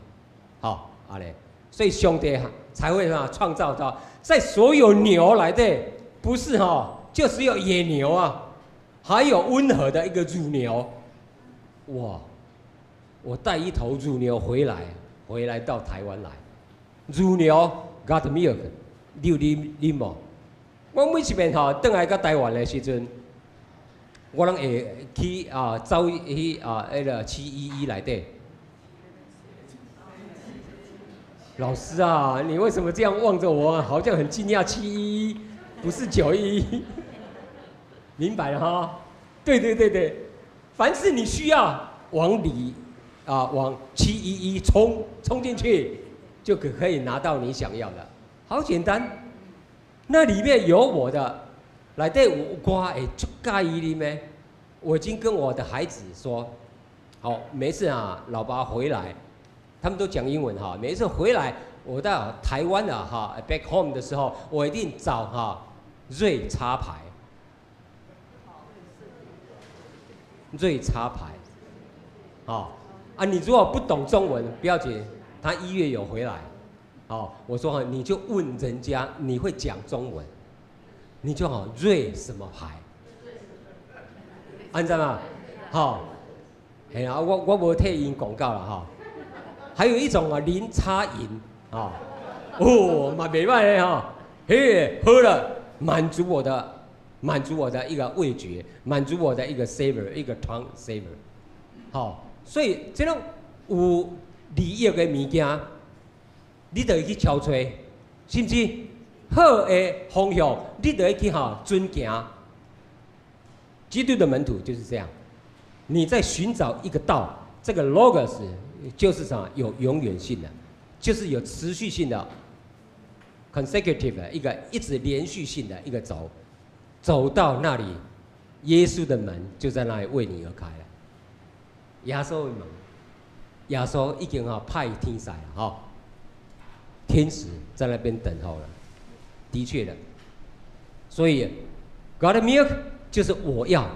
吼，按呢，所以上帝才會啊創造到，在所有牛內底，不是吼，就只有野牛啊，還有溫和的一個乳牛。哇！我帶一頭乳牛回來，回來到台灣來，乳牛 got milk，你有啉啉無？我每一遍吼轉來到台灣的時陣，我攏會去啊走去啊彼个711內底。老師啊，你為什麼這樣望着我？好像很驚訝，711不是911，明白了哈？對對對對，凡是你需要往裡啊，往711衝衝進去，就可以拿到你想要的，好簡單。那裡面有我的，內底有我會足佮意啉的。我已經跟我的孩子說，好，每次啊，老爸回來，他們都講英文哈。每次回來，我到台灣的哈，back home 的時候，我一定找哈瑞插牌，瑞插牌，好啊。你如果不懂中文，不要緊，他1月有回來，哦，我說哈，你就問人家，你會講中文，你就好瑞什麼牌？啊，你知道嗎？好，嘿啊，我無替𪜶廣告啦哈。還有一種啊，林差飲啊，哦，嘛袂䆀的哈，嘿，喝了滿足我的，滿足我的一個味覺，滿足我的一個 savor，一個 tongue savor，好，所以這種有利益的物件，你就會去敲揣，是毋是？好的方向，你就會去哈遵行。基督的門徒就是這樣，你在尋找一個道，這個 logos 就是什麼？有永遠性的，就是有持續性的，consecutive 的一個一直連續性的一個走，走到那裡，耶穌的門就在那裡為你而開了。耶穌的門，耶穌已經哈派天使了哈，天使在那邊等候了，的確的，所以 Got milk 就是我要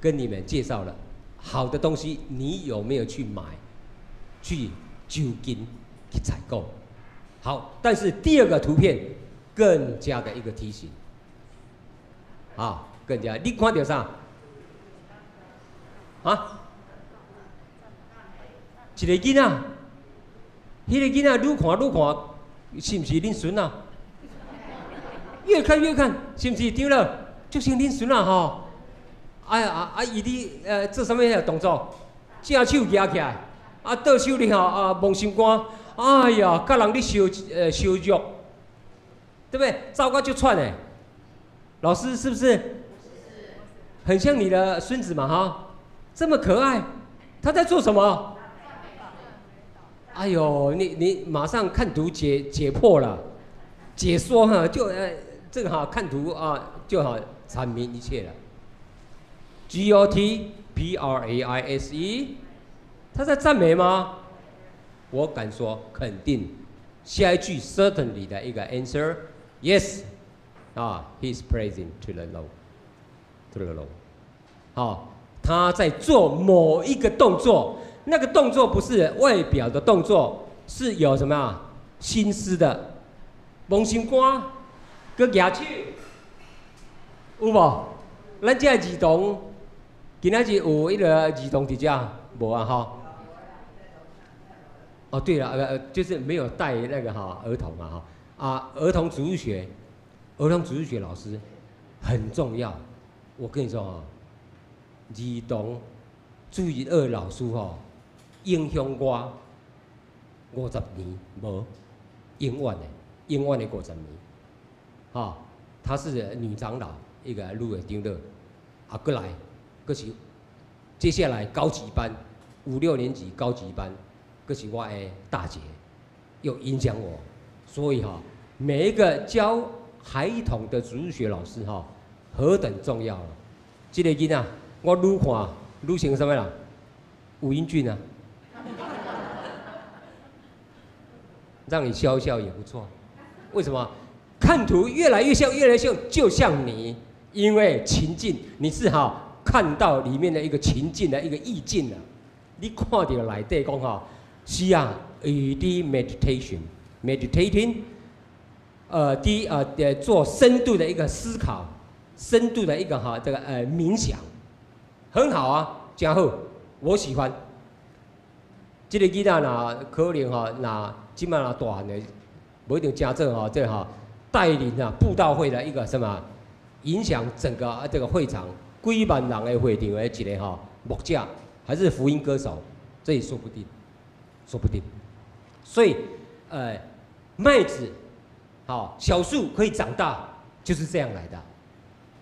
跟你們介紹了好的東西，你有沒有去買？去就近去採購？好，但是第二個圖片更加的一個提醒，啊，更加你看著啥？啊？一個囡仔，彼個囡仔愈看愈看，是毋是恁孫仔？越看越看，是毋是對了？就像恁孫仔吼，啊啊啊！伊咧做啥物動作？正手舉起來，啊倒手咧吼啊摸心肝，哎呀，佮人咧相約，對不對？走甲足喘的，老師是不是？很像你的孫子嘛哈，這麼可愛，他在做什麼？哎呦，你馬上看圖解破了，解說哈，就這個哈看圖啊就好闡明一切了。GOD PRAISE，他在讚美嗎？我敢說肯定。下一句 certainly 的一個 answer，yes，啊，he's praising to the Lord，to the Lord，好，他在做某一個動作，那個動作不是外表的動作，是有什麼啊心思的，摸心肝，閣舉手，有無？咱這兒童，今仔日有彼个兒童佇遮無啊？吼。哦，對了，就是沒有帶那個哈兒童啊，哈啊，兒童主日學，兒童主日學老師很重要。我跟你說啊，兒童主日學老師吼，影響我50年無，永遠的，永遠的五十年。哈，她是女長老，一個女的長老，啊，閣來，閣是接下來高級班，五六年級高級班。閣是我的大姐，又影響我，所以哈，每一個教孩童的主日學老師哈，何等重要啊！這個囡仔，我愈看愈像啥物人？吳英俊啊，讓你笑笑也不錯。為什麼？看圖越來越像，越來越像，就像你，因為情境，你是哈看到裡面的一個情境的一個意境啊。你看到內底講哈。是啊，與啲 meditation，meditating，第做深度的一個思考，深度的一個哈這個冥想，很好啊，真好，我喜歡。這個囡仔若可能吼，若這擺若大漢的，無一定成做吼，這吼帶領啊布道會的一個什麼，影響整個這個會場幾萬人的會場的一個吼牧者，還是福音歌手，這也說不定。說不定，所以，麥子，好，小樹可以長大，就是這樣來的，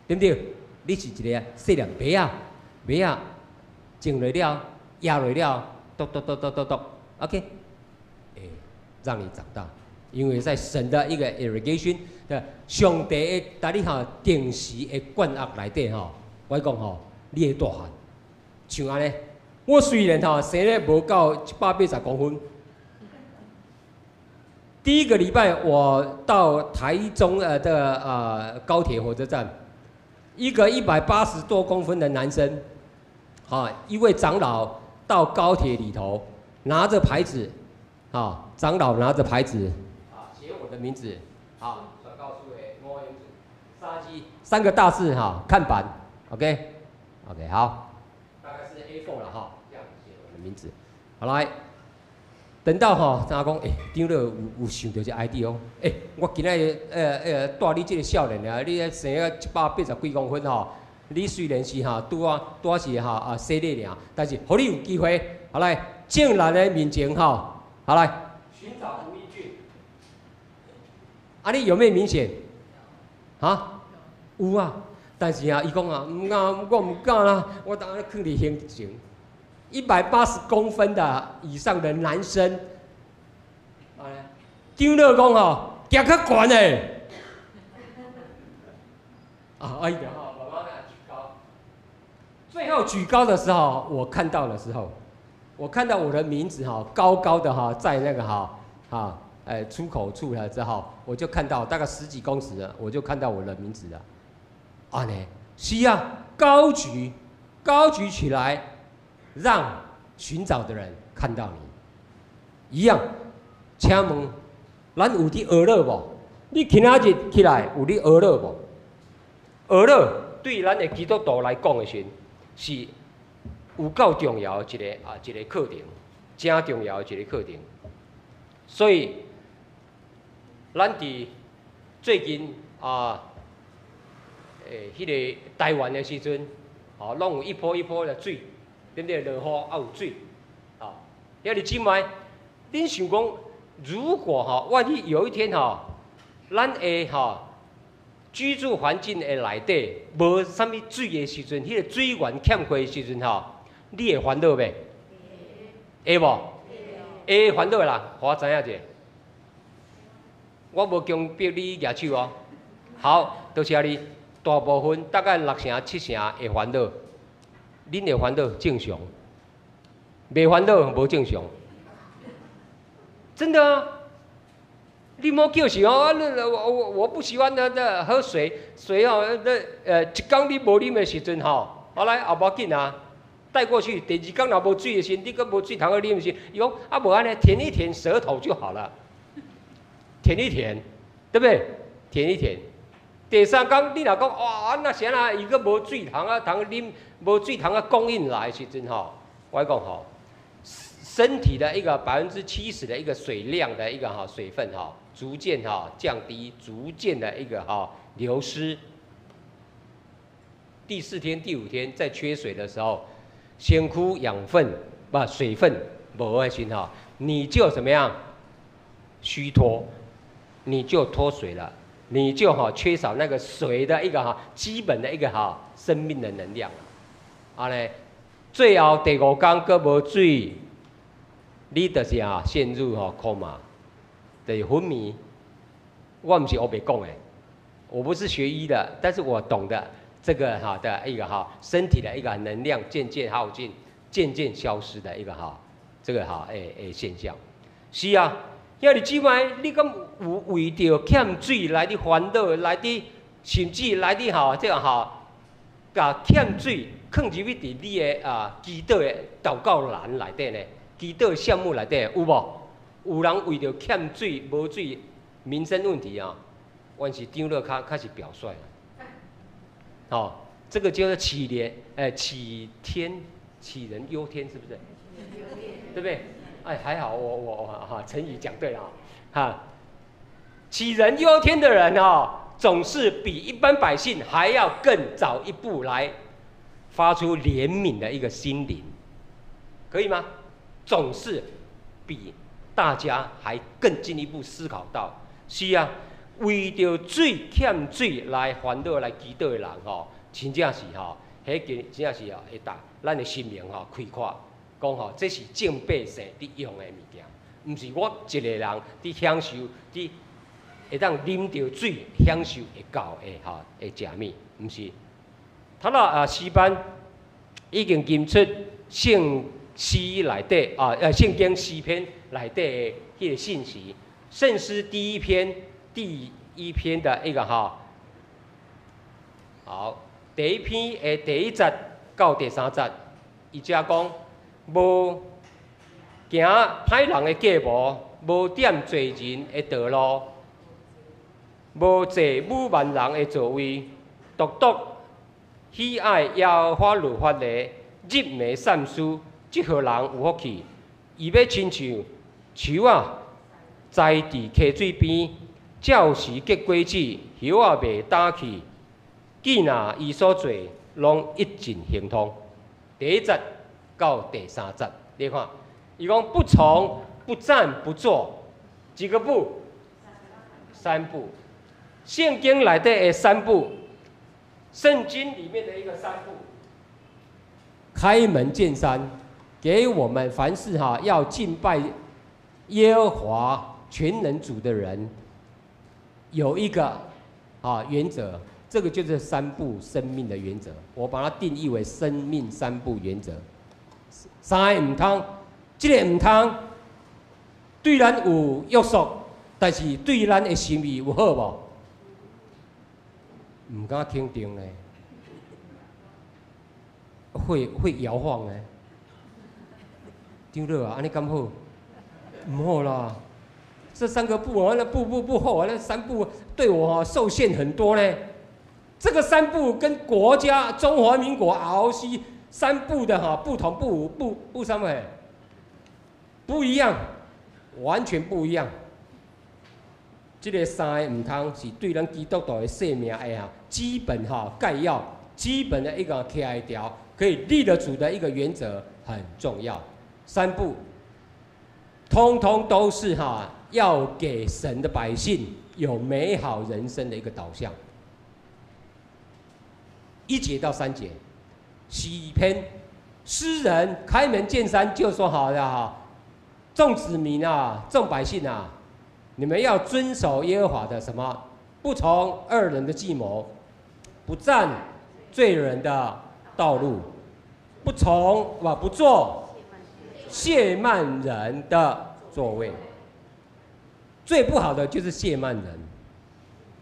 對不對？你是一個細粒麥仔，麥仔種落了，壓落了，篤篤篤篤篤篤，OK，欸，讓你長大，因為在神的一個 irrigation 的上帝的帶你吼定時的灌壓內底吼，我講吼，你會大漢，像按呢。我雖然吼生咧無夠180公分，第一個禮拜我到台中的高鐵火車站，一個180多公分的男生，啊，一位長老到高鐵裡頭拿着牌子，啊，長老拿着牌子，啊，寫我的名字，啊，告訴我三字三個大字哈，看板，OK，OK，好。A4 了哈，這樣寫我的名字。好來，等到哈，他講，欸，長老有想著這 idea 哦，欸，我今仔日帶你這個少年啊，你生啊180幾公分吼，你雖然是哈拄啊拄啊是哈啊細粒爾，但是予你有機會，好來，眾人的面前哈，好來，尋找吳英俊。啊，你有沒有明顯？啊，有啊。但是啊，伊講啊，毋敢，我毋敢啦，我當然囥佇胸前，180公分的以上的男生，長老講吼，行較懸的，啊，哎呀，慢慢舉高，最後舉高的時候，我看到的時候，我看到我的名字哈，高高的哈，在那個哈，哈，哎，出口處了之後，我就看到大概十幾公尺了，我就看到我的名字了。啊呢，是啊，高舉，高舉起來，讓尋找的人看到你。一樣，請問，咱有佇學樂無？你今仔日起來有佇學樂無？學樂對咱的基督徒來講的時，是有夠重要的一個啊一個課程，誠重要的一個課程。所以，咱佇最近啊。欸，彼個台灣的時陣，吼，攏有一波一波的水，對不對？落雨啊有水，吼。遐爾姊妹，恁想講，如果吼，萬一有一天吼，咱的吼居住環境的內底無啥物水的時陣，彼個水源欠缺的時陣吼，你會煩惱袂？會無？會煩惱的人，予我知影者。我無強迫你舉手哦。好，多謝你。大部分大概六成七成會煩惱，恁會煩惱正常，袂煩惱無正常。真的啊！你莫叫是哦，我不喜歡那喝水，水哦，那一工你無啉的時陣吼，好來也無要緊啊，帶過去。第二工若無水的時陣，你閣無水通好啉時，伊講啊無按呢，舔一舔舌頭就好了，舔一舔，對不對？舔一舔。第三工你若講哇，那啥啦，伊閣無水通啊，通啉，無水通啊供應來的時陣吼，我講吼，身體的一個70%的一個水量的一個哈水分哈，逐漸哈降低，逐漸的一個哈流失。第四天、第五天在缺水的時候，身軀養分不水分無的時吼，你就怎麼樣？虛脫，你就脫水了。你就哈缺少那個水的一個哈基本的一個哈生命的能量。啊咧，最後第五工閣無水，你就是啊陷入吼 coma，就是昏迷。我毋是烏白講的，我不是學醫的，但是我懂得這個哈的一個哈身體的一個能量漸漸耗盡、漸漸消失的一個哈這個哈現象。是啊。兄弟姊妹，你敢有為著欠水來佇煩惱，來佇甚至來佇吼這個吼，共欠水囥入去佇你的啊祈禱的禱告欄內底呢？祈禱的項目內底有無？有人為著欠水無水民生問題啊，還是長老較是表率。吼，這個叫做杞人，杞天杞人憂天，是不是？對不對？哎，還好我哈成語講對了哈。杞人憂天的人哦，總是比一般百姓還要更早一步來發出憐憫的一個心靈，可以嗎？總是比大家還更進一步思考到，是啊，為著水欠水來煩惱來祈禱的人吼，真正是吼，彼個真正是哦，會當咱的心靈吼開闊。講吼，這是眾百姓佇用的物件，毋是我一個人佇享受，佇會當啉著水享受會夠的吼的食物，毋是。頭仔啊，詩班已經吟出聖詩內底啊，聖經詩篇內底的彼個信息，聖詩第一篇第一篇的一個吼，好，第一篇的第一節到第三節，伊遮講。無行歹人的計謀，無踮罪人的道路，無坐侮慢人的座位，獨獨喜愛耶和華律法的，日暝善思，這號人有福氣。伊欲親像樹仔，栽佇溪水邊，照時結果子，葉仔袂焦去。既若伊所做，攏一盡亨通。第一節到第三節，你看，伊講不從、不站、不坐，幾個不？三不。聖經內底的三不，聖經裡面的一個三不，開門見山，給我們凡事哈要敬拜耶和華全能主的人，有一個啊原則，這個就是三不生命的原則，我把它定義為生命三不原則。三個毋通，這個毋通對咱有約束，但是對咱的心意有好無？毋敢肯定呢，會搖晃呢。長老啊，按呢敢好？毋好啦。這三個不哦，那不不不好，那三不對我受限很多呢。這個三不跟國家中華民國 ROC 三不的哈不同不不不三位不一樣，完全不一樣。這個三个毋通是對咱基督徒的生命的哈基本哈概要，基本的一個徛會牢，可以立得住的一個原則很重要。三不，通通都是哈要給神的百姓有美好人生的一個導向。1節到3節，詩篇詩人開門見山就說好了哈，眾子民啊，眾百姓啊，你們要遵守耶和華的什麼？不從惡人的計謀，不站罪人的道路，不從哇不坐褻慢人的座位。最不好的就是褻慢人。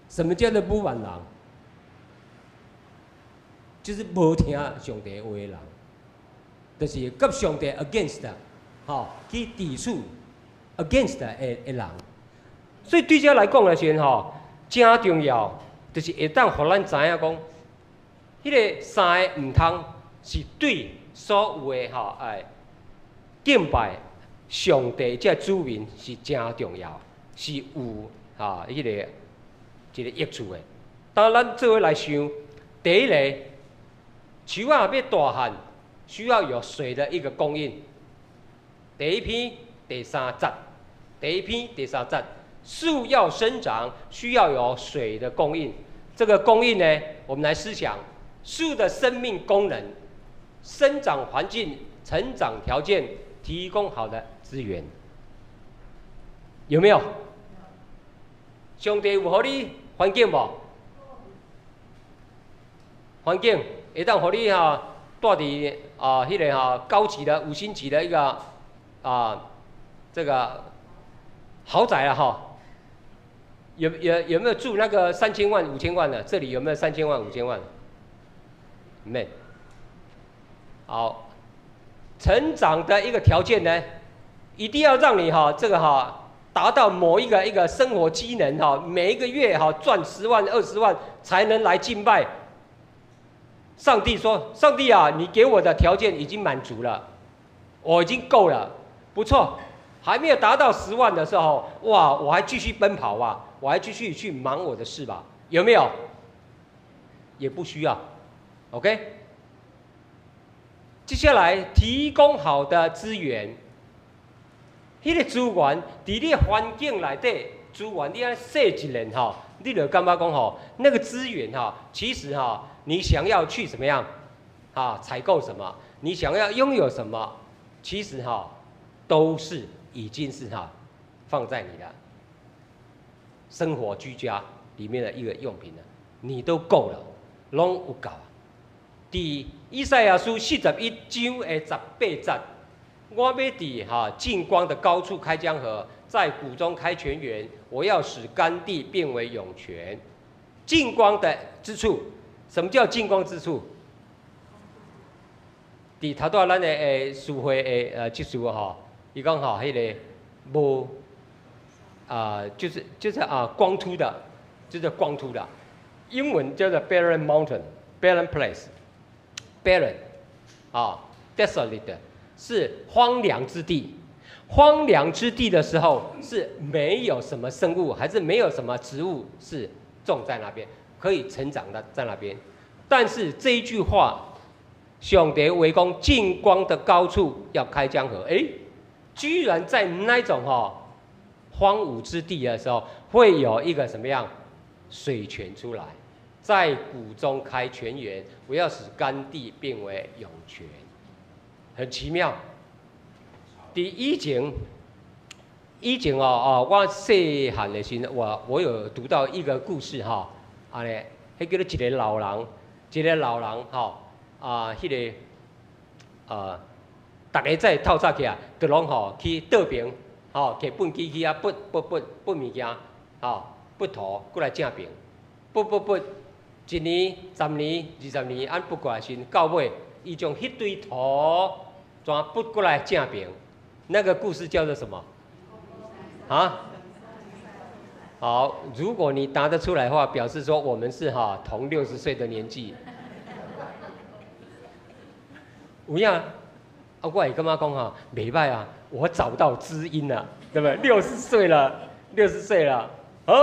什麼叫做侮慢人？就是無聽上帝話的人，就是佮上帝 against，吼，去抵觸 against 的人。所以對這來講的時陣吼，誠重要，就是會當予咱知影講，彼个三个毋通是對所有的吼哎敬拜上帝這子民是誠重要，是有吼彼个一個益處的。當咱做伙來想，第一个，樹仔欲大漢，需要有水的一個供應。第一篇第三節，第一篇第三節，樹要生長，需要有水的供應。這個供應呢，我們來思想樹的生命功能、生長環境、成長條件，提供好的資源，有沒有？上帝有予你環境無？環境會當予你哈蹛佇啊，彼个哈高級的五星級的一個啊，這個豪宅啊哈。有沒有住那個3000萬、5000萬的？這裡有沒有三千萬、五千萬？沒。好，成長的一個條件呢，一定要讓你哈這個哈達到某一個生活機能哈，每一個月哈賺10萬、20萬才能來敬拜。上帝說：“上帝啊，你給我的條件已經滿足了，我已經夠了，不錯。還沒有達到十萬的時候，哇，我還繼續奔跑吧，我還繼續去忙我的事吧，有沒有？也不需要，OK。接下來提供好的資源，彼個資源佇你環境內底，資源你按呢洗一輪吼，你就感覺講吼，那個資源哈，其實哈，你想要去怎麼樣啊？採購什麼？你想要擁有什麼？其實哈，都是已經是哈，放在你的生活居家裡面的一個用品了，你都夠了，攏有夠。佇以賽亞書41章的18節，我欲佇哈淨光的高處開江河，在谷中開泉源，我要使乾地變為湧泉。淨光的之處，什麼叫淨光之處？佇頭拄仔咱的誒書會的技術吼，伊講吼，彼个無啊，就是啊光禿的，就是光禿的，英文叫做 barren mountain，barren place。barren，啊，desolate，是荒涼之地。荒涼之地的時候是沒有什麼生物，還是沒有什麼植物是種在那邊，可以成長的在那邊。但是這一句話，上帝話講淨光的高處要開江河，哎，居然在那種哈荒蕪之地的時候，會有一個什麼樣水泉出來。在谷中開泉源，我要使乾地變為湧泉，很奇妙。佇以前，以前哦哦，我細漢的時陣，我有讀到一個故事哈，按呢，彼叫做一個老人，一個老人吼啊，彼个啊，逐个早透早起來，就攏吼去倒爿，吼提畚箕去遐畚畚畚畚物件，吼畚土過來正爿，畚畚畚。一年、10年、20年，按畚過來時，到尾，伊將彼堆土全畚過來正爿。那個故事叫做什麼？啊？好，如果你答得出來的話，表示說我們是哈同60歲的年紀。有影？啊，我會感覺講哈，袂䆀啊，我找到知音了，對不對？六十歲了，六十歲了，啊？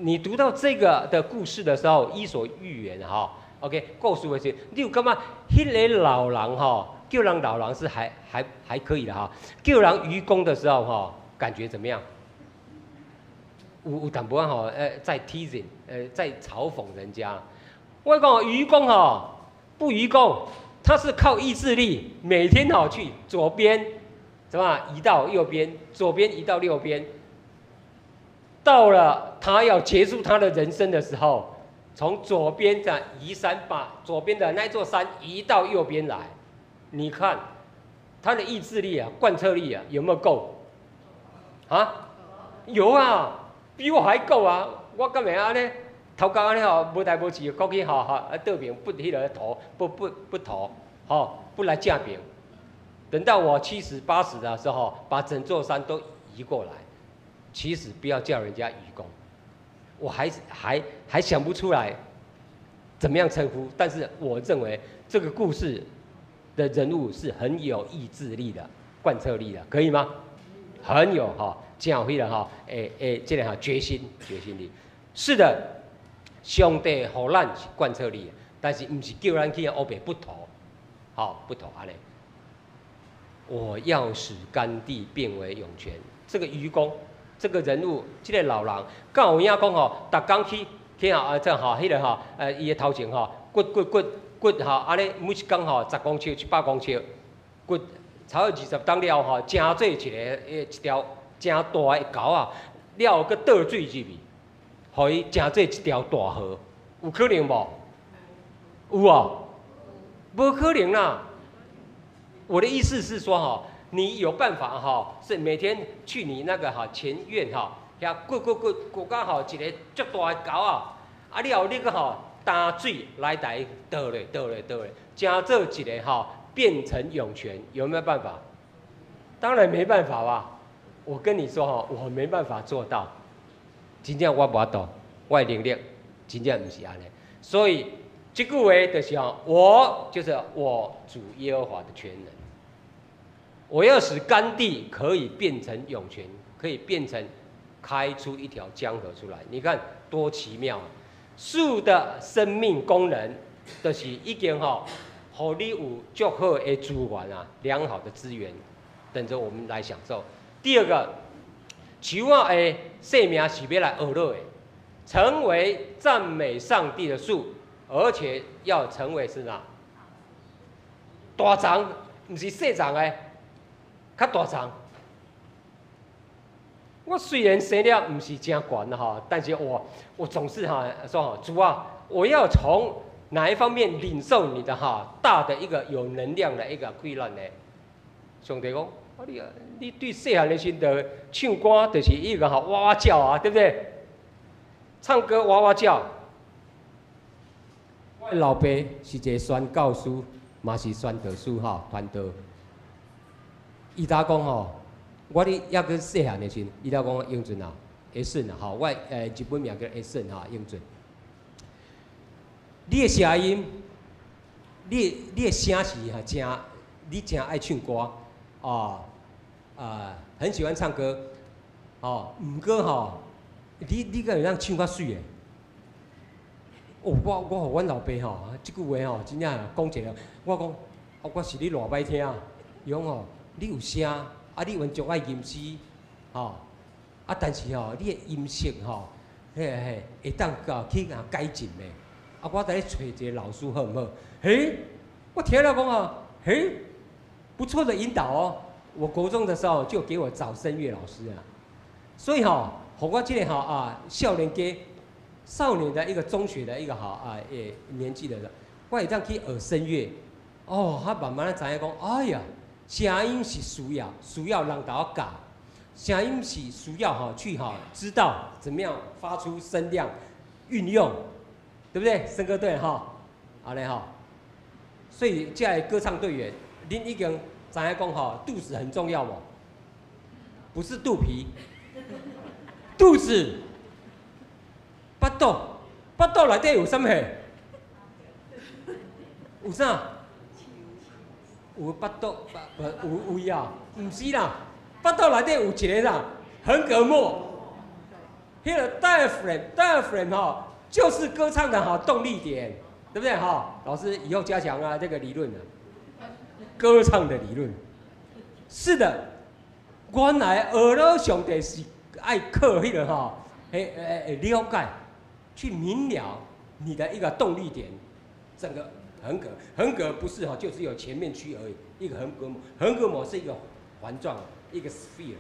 你讀到這個的故事的時候，伊索寓言哈，OK，故事的時，你有感覺彼个老人哈，叫人老人是還可以的哈，叫人愚公的時候哈，感覺怎麼樣？有淡薄仔吼，在 teasing，在嘲諷人家。我講愚公吼，不愚公，他是靠意志力，每天吼去左边，怎麼移到右邊，左邊移到右邊。到了他要結束他的人生的時候，從左邊的移山，把左邊的那座山移到右邊來。你看他的意志力啊，貫徹力啊，有沒有夠？啊？有啊，比我還夠啊！我敢會按呢？頭殼按呢吼，無代無誌，過去吼吼啊倒爿不彼个塗，不不不塗，吼不來正爿。等到我70、80的時候，把整座山都移過來。其實不要叫人家愚公，我還想不出來怎麼樣稱呼，但是我認為這個故事的人物是很有意志力的、貫徹力的，可以嗎？很有哈，真有彼个哈，欸欸，這个哈決心力。是的，上帝予咱是貫徹力，但是毋是叫咱去烏白不塗，好不塗按呢。我要使乾地變為湧泉，這個愚公，這個人物，這個老人，敢有影講吼，逐工去去吼啊，這吼彼个吼，伊的頭前吼，掘掘掘掘吼，按呢每一工吼10公尺、100公尺，掘差不多20冬了吼，成做一个一條誠大的溝啊，了後閣倒水入去，予伊成做一條大河，有可能無？有啊，無可能啦。我的意思是說哈，你有辦法哈，是每天去你那個哈前院哈，遐掘掘掘掘到吼一个足大的溝啊，啊了後你閣吼擔水來台倒咧倒咧倒咧，成做一個哈變成湧泉，有沒有辦法？當然沒辦法吧。我跟你說哈，我沒辦法做到。真正我無法度，我的能力真正毋是按呢。所以這句話就是吼，我就是我主耶和華的權能。我要使乾地可以變成湧泉，可以變成開出一條江河出來。你看多奇妙！樹的生命功能就是已經吼，予你有足好的資源啊，良好的資源，等着我們來享受。第二個，樹仔的生命是欲來學落的，成為讚美上帝的樹，而且要成為是哪？大叢，毋是細叢的。較大叢，我雖然生了毋是誠懸哈，但是我總是哈說主啊，我要從哪一方面領受你的哈大的一個有能量的一個氣力呢？上帝講，啊你啊，你對細漢的時陣唱歌就是一個哈哇哇叫啊，對不對？唱歌哇哇叫。我老爸是一個宣教師，嘛是宣道師哈，傳道。伊呾講吼，我咧猶閣細漢的時陣，伊呾講英俊啊，會順啊，吼，我日本名叫會順哈，英俊。你的聲音，你的聲是哈誠，你誠愛唱歌，哦，啊，很喜歡唱歌，哦，毋過吼，你敢會當唱較媠的？哦，我予阮老爸吼，這句話吼，真正講一個，我講，啊，我是咧偌歹聽，伊講吼。你有聲，啊！你原足愛吟詩，吼，啊！但是吼，你的音色吼，嘿嘿，會當共去共改進的。啊，我帶你揣一個老師好毋好？嘿，我聽了講啊，嘿，不錯的引導哦。我國中的時候就給我找聲樂老師啊，所以吼，予我這個吼啊，少年家，少年的一個中學的一個吼啊，欸年紀的人，我會當去學聲樂，哦，我慢慢仔知影講，哎呀。聲音是需要人共我教，聲音是需要哈去哈知道怎麼樣發出聲量，運用，對不對？笙歌隊哈，按呢哈，所以這个歌唱隊員，恁已經知影講吼，肚子很重要無？不是肚皮，肚子，腹肚，腹肚內底有啥物？有啥？有腹肚，無有胃啊？毋是啦，腹肚內底有一个啦，橫膈膜。彼个 diaphragm，diaphragm 吼，就是歌唱的哈動力點，對不對哈？老師以後加強啊這個理論啊，歌唱的理論。是的，原來學了上帝是愛靠彼个吼，欸欸欸了解，去明了你的一個動力點，整個横膈，横膈不是哈，就只有前面區而已。一個橫膈膜，橫膈膜是一個環狀，一個 sphere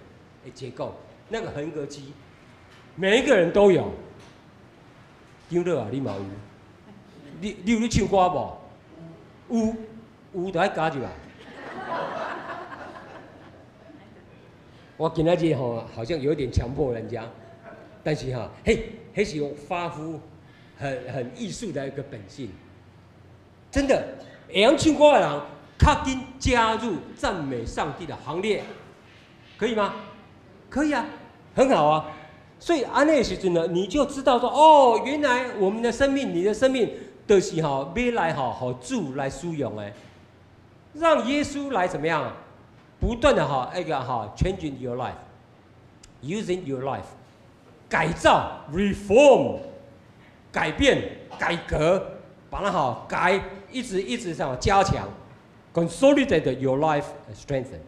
的結構。那個橫膈肌，每一個人都有。長老啊，你嘛有？你有咧唱歌無？有，有就愛加入來。我今仔日吼，好像有點強迫人家，但是哈，嘿，彼是發乎很藝術的一個本性。真的，會曉唱歌的人，較緊加入讚美上帝的行列，可以嗎？可以啊，很好啊。所以按呢的時陣呢，你就知道說，哦，原來我們的生命，你的生命，就是吼，欲來吼，予主來使用的，讓耶穌來怎麼樣？不斷的哈，那個哈，changing your life，using your life，改造，reform，改變、改革，把它好改，一直一直上加強，consolidate your life strengthen，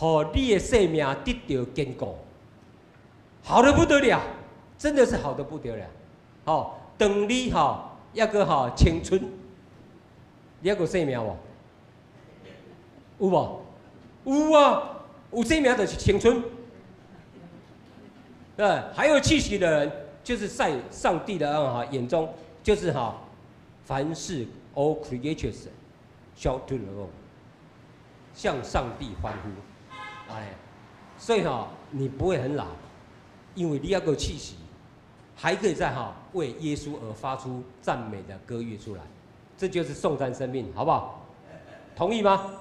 予你的生命得著堅固，好的不得了，真的是好的不得了。好，當你哈抑閣哈青春，你抑閣生命無？有無？有啊，有生命就是青春。對，還有氣息的人，就是在上帝的哈眼中，就是哈，凡事 all creatures shout to the Lord，向上帝歡呼，哎，所以哈，你不會很老，因為你抑閣有氣息，還可以再哈為耶穌而發出讚美的歌樂出來，這就是頌讚生命，好不好？同意嗎？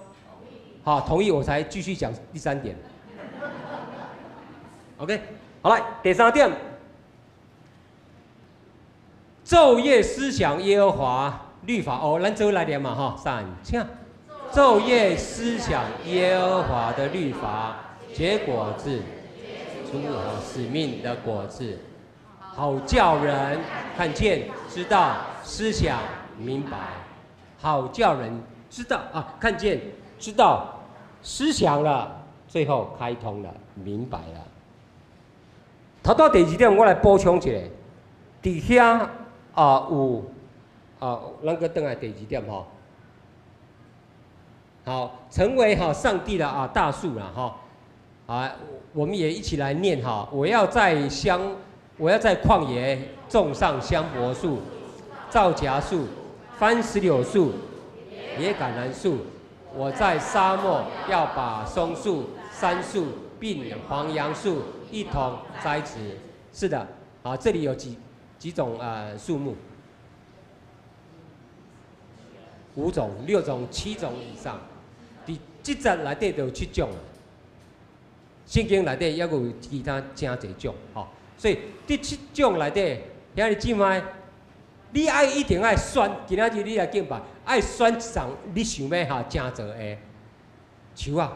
好，同意我才繼續講第三點。OK，好來，第三點，晝夜思想耶和華律法哦，咱做來念嘛哈，三，請。晝夜思想耶和華的律法，結果子，出使命的果子，好叫人看見、知道、思想、明白。好叫人知道啊，看見、知道、思想了，最後開通了，明白了。頭拄第二點，我來補充一下，佇遐啊有啊，咱閣轉來第二點吼。好，成為哈上帝的啊大樹了哈。啊，我們也一起來念哈。我要在曠野種上香柏樹、皂莢樹、番石榴樹、野橄欖樹。我在沙漠要把松樹、杉樹並黃楊樹一同栽植。是的，好，這裡有幾種樹木，五種、六種、七種以上。佇這節內底就有七種，聖經內底抑閣有其他誠濟種，吼。所以佇七種內底，兄弟姊妹，你愛一定愛選，今仔日你來敬拜，愛選一叢你想欲哈成做的樹仔，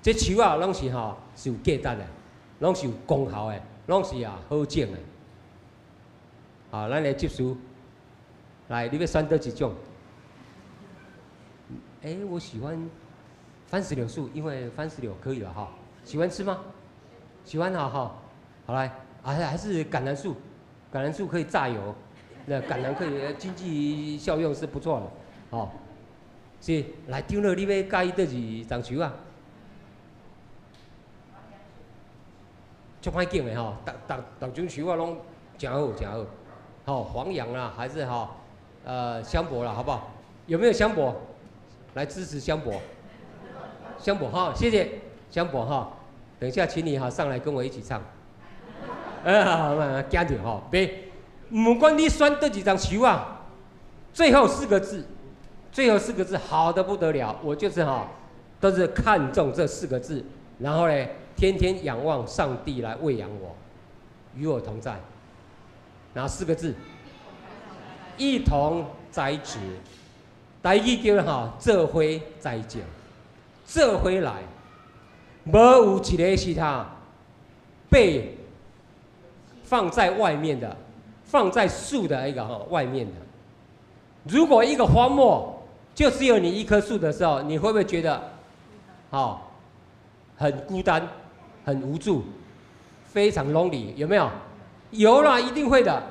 這樹仔攏是吼是有價值的，攏是有功效的，攏是啊好種的。好，咱來執事，來，你欲選佗一種？欸，我喜歡番石榴樹，因為番石榴可以了哈。喜歡吃嗎？喜歡哈哈。好來，啊還是橄欖樹，橄欖樹可以榨油，那橄欖可以經濟效用是不錯的，哦。是，來長老，你欲佮意佗一叢樹啊？足歹揀的吼，逐逐逐種樹仔攏誠好，誠好。好，黃楊啦，還是哈，香柏啦，好不好？有沒有香柏？來支持香柏，香柏哈，謝謝香柏哈。等一下，請你哈上來跟我一起唱。啊，驚著吼，別，不管你選佗一叢樹啊，最後四個字，最後四個字好的不得了，我就是哈，都是看重這四個字，然後呢，天天仰望上帝來餵養我，與我同在。哪四個字？一同栽植。台語叫哈做伙栽種，做伙來，無有一個是他被放在外面的，放在樹的一個哈外面的。如果一個荒漠就只有你一棵樹的時候，你會不會覺得，好，很孤單，很無助，非常 lonely，有沒有？有啦，一定會的。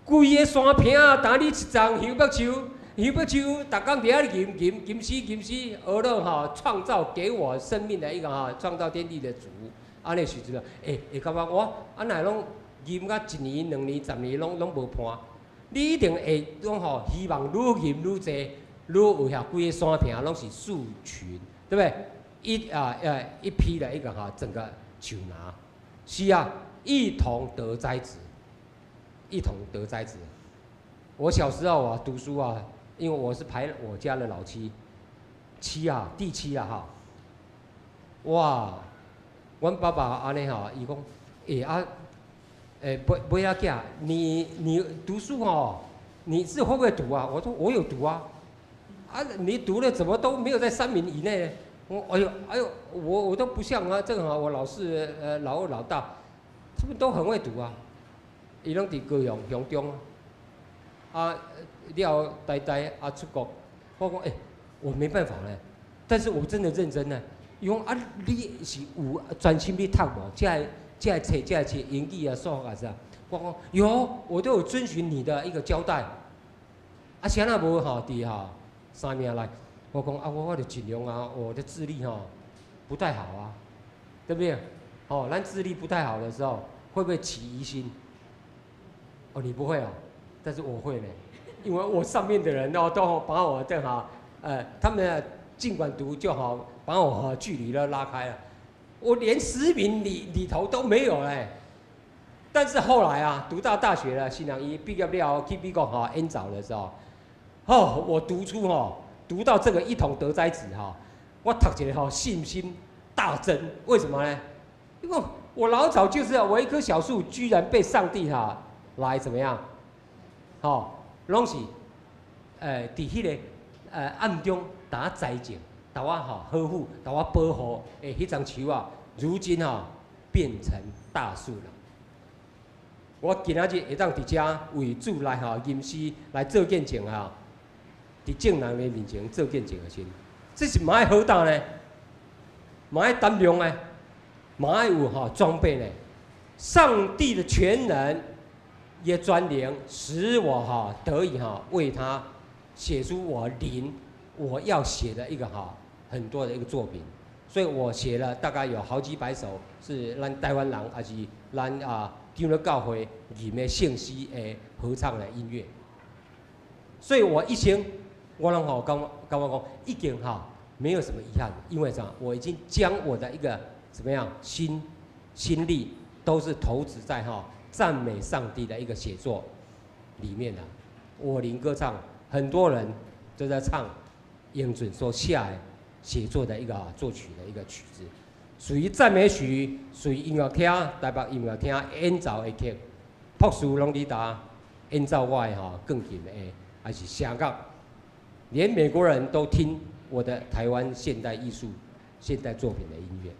規个山坪啊，單你一叢香柏樹，香柏樹，逐工佇遐吟吟吟詩吟詩，學了吼創造給我生命的一個哈創造天地的主，按呢時陣，會會感覺我啊若攏吟甲一年、兩年、10年攏攏無伴，你一定會講吼，希望愈吟愈濟，愈有遐規個山坪攏是樹群，對不對？一啊呃一批的一個哈整個樹林，是啊，一同得栽植，一同得栽植。我小時候啊讀書啊，因為我是排我家的老七，七啊，第七啊哈。哇，阮爸爸按呢吼，伊講，欸啊，欸不不要驚，你讀書吼，你是會不會讀啊？我說我有讀啊，啊你讀了怎麼都沒有在三名以內呢？我哎呦哎呦，我都不像啊，正好我老四老二老大，他們都很會讀啊，伊攏佇高雄雄中啊，了台大啊出國，我講欸，我沒辦法咧，但是我真的認真呢。伊講啊，你是有專心去讀無？這个這个冊這个冊英語啊、數學啊啥？我講有，我都有遵循你的一個交代。啊，啥若無吼佇吼三名內，我講啊，我就盡量啊，我的智力吼不太好啊，對不對？哦，咱智力不太好的時候，會不會起疑心？哦，你不會哦，但是我會呢，因為我上面的人哦都把我正好，他們儘管讀就好，把我哈距離都拉開了，我連10名裡頭都沒有嘞。但是後來啊，讀到大學了，新娘一畢業了去美國哈演奏的時候，哦，我讀出哈，讀到這個一同得栽植哈，我讀一個哈信心大增。為什麼呢？因為我老早就是我一棵小樹，居然被上帝哈來怎麼樣？吼，攏是，佇彼個暗中共我栽種，共我吼呵護，共我保護的彼欉樹啊，如今哈變成大樹了。我今仔日會當佇遮為主來吼吟詩來做見證哈，佇眾人的面前做見證的時陣，這是嘛愛好膽呢？嘛愛膽量呢？嘛愛有吼裝備呢？上帝的全能也專靈，使我哈得以哈為他寫出我靈我要寫的一個哈很多的一個作品，所以我寫了大概有好幾百首，是咱台灣人還是咱啊長老教會裡面聖詩的合唱的音樂。所以我一生我攏吼感覺講已經哈沒有什麼遺憾，因為啥？我已經將我的一個怎麼樣心力都是投資在哈讚美上帝的一個寫作裡面的。我靈歌唱，很多人都在唱英準所寫的寫作的一個作曲的一個曲子，屬於讚美曲，屬於音樂廳，台北音樂廳演奏的曲，博士攏佇呾演奏我的吼鋼琴的，還是聲樂，連美國人都聽我的台灣現代藝術、現代作品的音樂。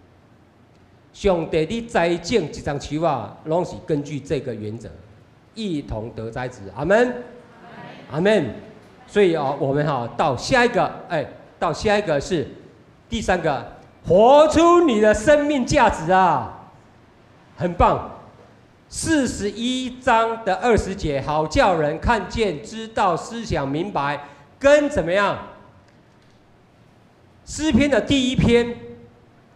上帝，你栽種一欉樹啊，攏是根據這個原則，一同得栽植。阿門，阿門。所以啊，我們哈到下一個，哎，到下一個是第三個，活出你的生命價值啊，很棒。41章的20節，好叫人看見、知道、思想明白，跟怎麼樣？詩篇的第一篇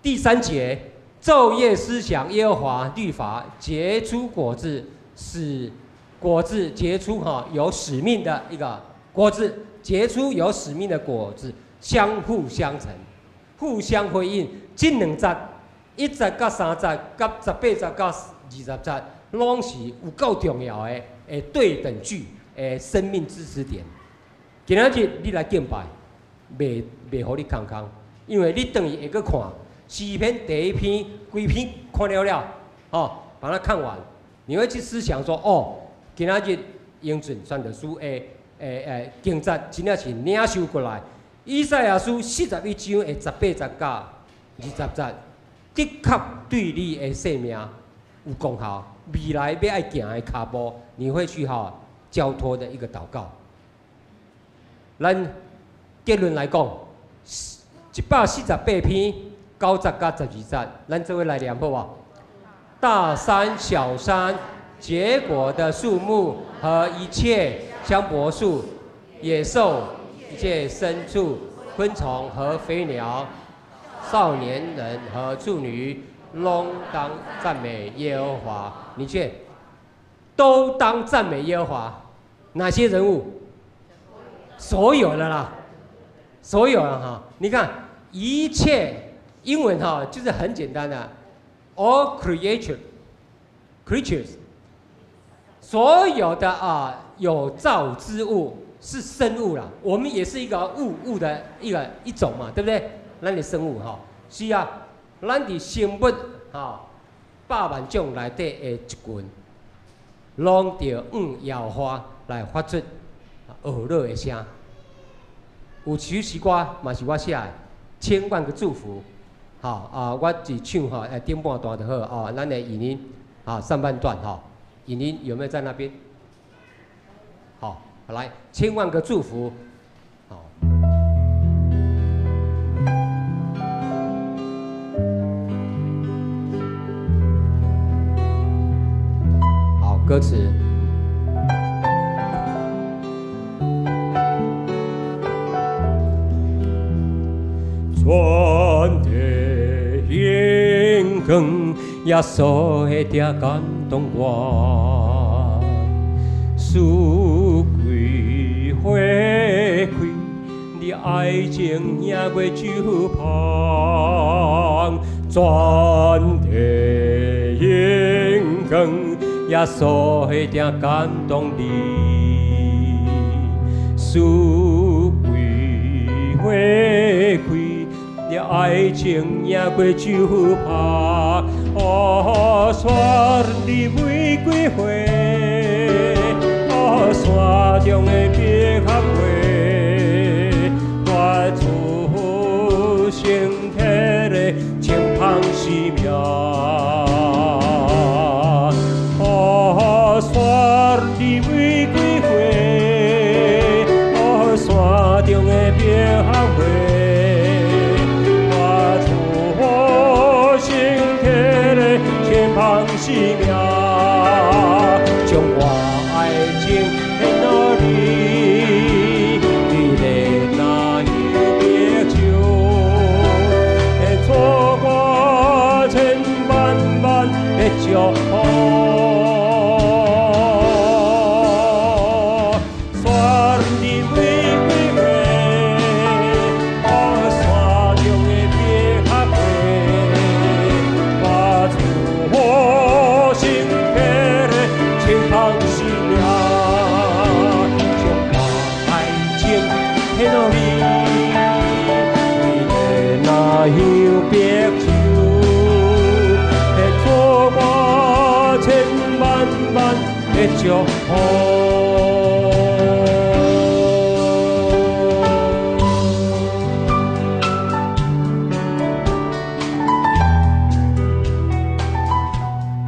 第三節，晝夜思想耶和華律法，結出果子，使果子結出哈有使命的一個果子，結出有使命的果子，相輔相成，互相輝應。這兩節，1節佮3節，佮18節佮20節，攏是有夠重要的，對等句，生命支持點。今仔日你來敬拜，袂袂予你空空，因為你轉去會閣看詩篇第一篇，規篇看了了，哦，把它看完，你會去思想說，哦，今仔日英準傳道書的，經節真正是領受過來。以賽亞書41章的18節佮20節，的確對你的生命有功效。未來欲愛行的跤步，你會去哈交託的一個禱告。咱結論來講，148篇9節佮12節，咱做伙來念好無？大山小山結果的樹木和一切香柏樹，野獸、一切牲畜、昆蟲和飛鳥，少年人和處女，攏當讚美耶和華。你去，都當讚美耶和華。哪些人物？所有的啦，所有的哈。你看，一切英文哈就是很簡單的，all creature，creatures，所有的啊有造之物是生物啦，我們也是一個物的一種嘛，對不對？咱的生物哈，是啊，咱佇生物哈百萬種內底的一群，攏著向耶和華來發出呵樂的聲。有首詩歌嘛是我寫的，千萬個祝福，好啊，我只唱哈，頂半段就好啊。咱的語音啊，上半段哈，語音有沒有在那邊？好，來，千萬個祝福，好。好，歌詞。全地榮光，耶穌的疼感動我，四季花開，你愛情贏過酒香。全地榮光，耶穌的疼感動你，四季花開。你愛情贏過酒香，哦，山裡玫瑰花，哦，山中的百合花，發出聖體的清芳生命。哦，山裡玫瑰花，哦，山中的百合花。生命，將我愛情獻予你，你的那香白酒，獻出我千萬萬的祝福。山裡玫瑰花，哦，山中的百合花，發出香白酒，献出我千萬萬的祝福。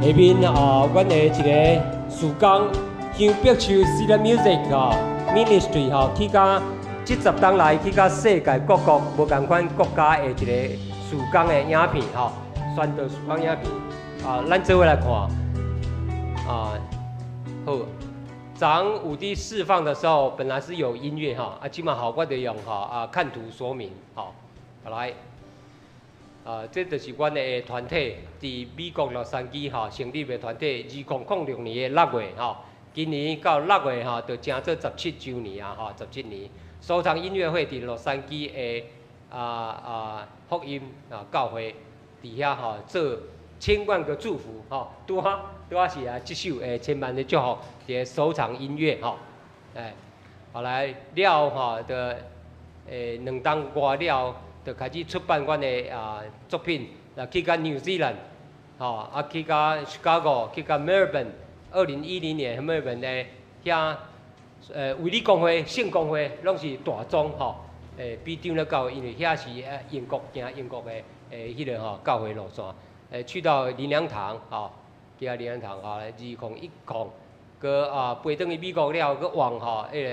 下面啊，阮的一個事工香柏樹 Cedar Music 啊 Ministry 吼，去甲這十冬來去甲世界各國無仝款國家的一個事工的影片吼，宣導事工影片啊，咱做伙來看啊。好，昨有佇釋放的時候，本來是有音樂哈，啊，這馬好，我就用哈啊看圖說明，好，來，啊，這就是阮的團體佇美國洛杉磯吼成立的團體，2006年的6月吼，今年到6月吼，就成做17週年啊，吼，17年。首場音樂會佇洛杉磯的福音啊教會佇遐吼做千萬個祝福吼，拄仔拄仔是啊這首的千萬的祝福，佇個首場音樂吼，哎，後來了吼，就2冬外了，就開始出版阮的啊作品，啊去到紐西蘭，吼啊去到 Chicago，去到墨爾本，2010年墨爾本的遐。衛理公會、聖公會攏是大宗吼，比長老教會，因為遐是英國行英國的彼個吼教會路線，去到靈糧堂吼，去到靈糧堂吼，2010，閣啊飛轉去美國了，閣往吼彼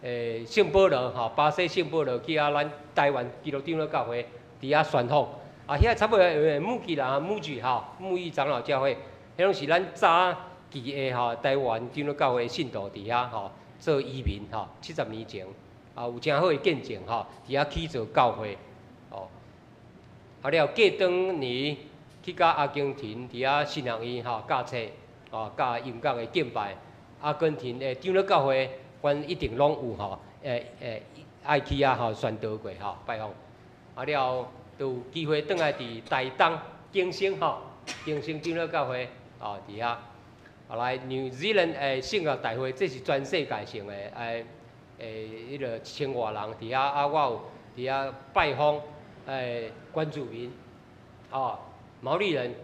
個聖保羅吼，巴西聖保羅去啊咱台灣基督長老教會佇遐宣福，啊遐差不多木吉啦、木吉吼、木易長老教會，彼攏是咱早期的吼台灣長老教會信徒佇遐吼。做移民吼，70年前啊有誠好的見證吼，佇遐起造教會，哦，啊了過當年去佮阿根廷佇遐神學院吼教冊，哦教音樂的敬拜，阿根廷的長老教會，阮一定攏有吼，愛去遐吼宣道過吼拜訪，啊了都有機會轉來佇台東景星吼，景星長老教會哦佇遐。後來 New Zealand 聖樂大會，這是全世界性的彼個1000外人佇遐啊，我有佇遐拜訪原住民，哦，毛利人，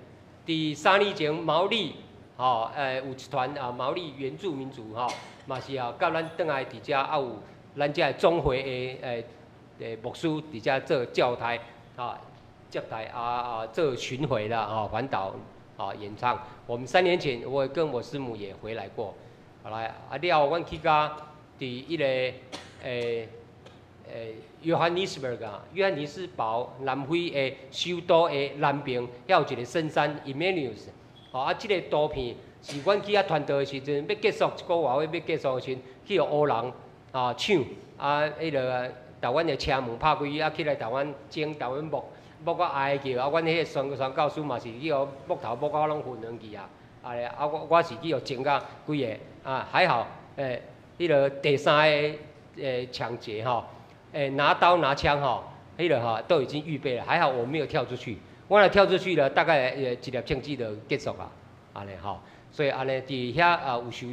佇3年前毛利吼有一團啊毛利原住民族吼，嘛是啊，佮咱轉來佇遮啊有咱遮的總會的牧師佇遮做教台啊接待啊啊做巡迴啦吼環島啊演唱。我們3年前我跟我師母也回來過，後來啊了後，阮去佮佇彼個約翰尼斯堡啊，約翰尼斯堡南非的首都的南邊，遐有一個深山 Emmanuel，吼啊，這個圖片是阮去遐傳道的時陣，欲結束一個外欲結束的時陣，去予烏人啊搶啊，彼個共阮的車門拍開，啊起來共阮整，共阮摸。摸到哀叫，啊！阮彼個宣教師嘛是去予木頭摸到攏昏昏去啊！啊啊！我是去予整甲規个啊，還好，彼個第三个搶劫吼，拿刀拿槍吼，彼個吼都已經預備了，還好我沒有跳出去。我若跳出去了，大概一粒槍子就結束啊，按呢吼。所以按呢佇遐啊有受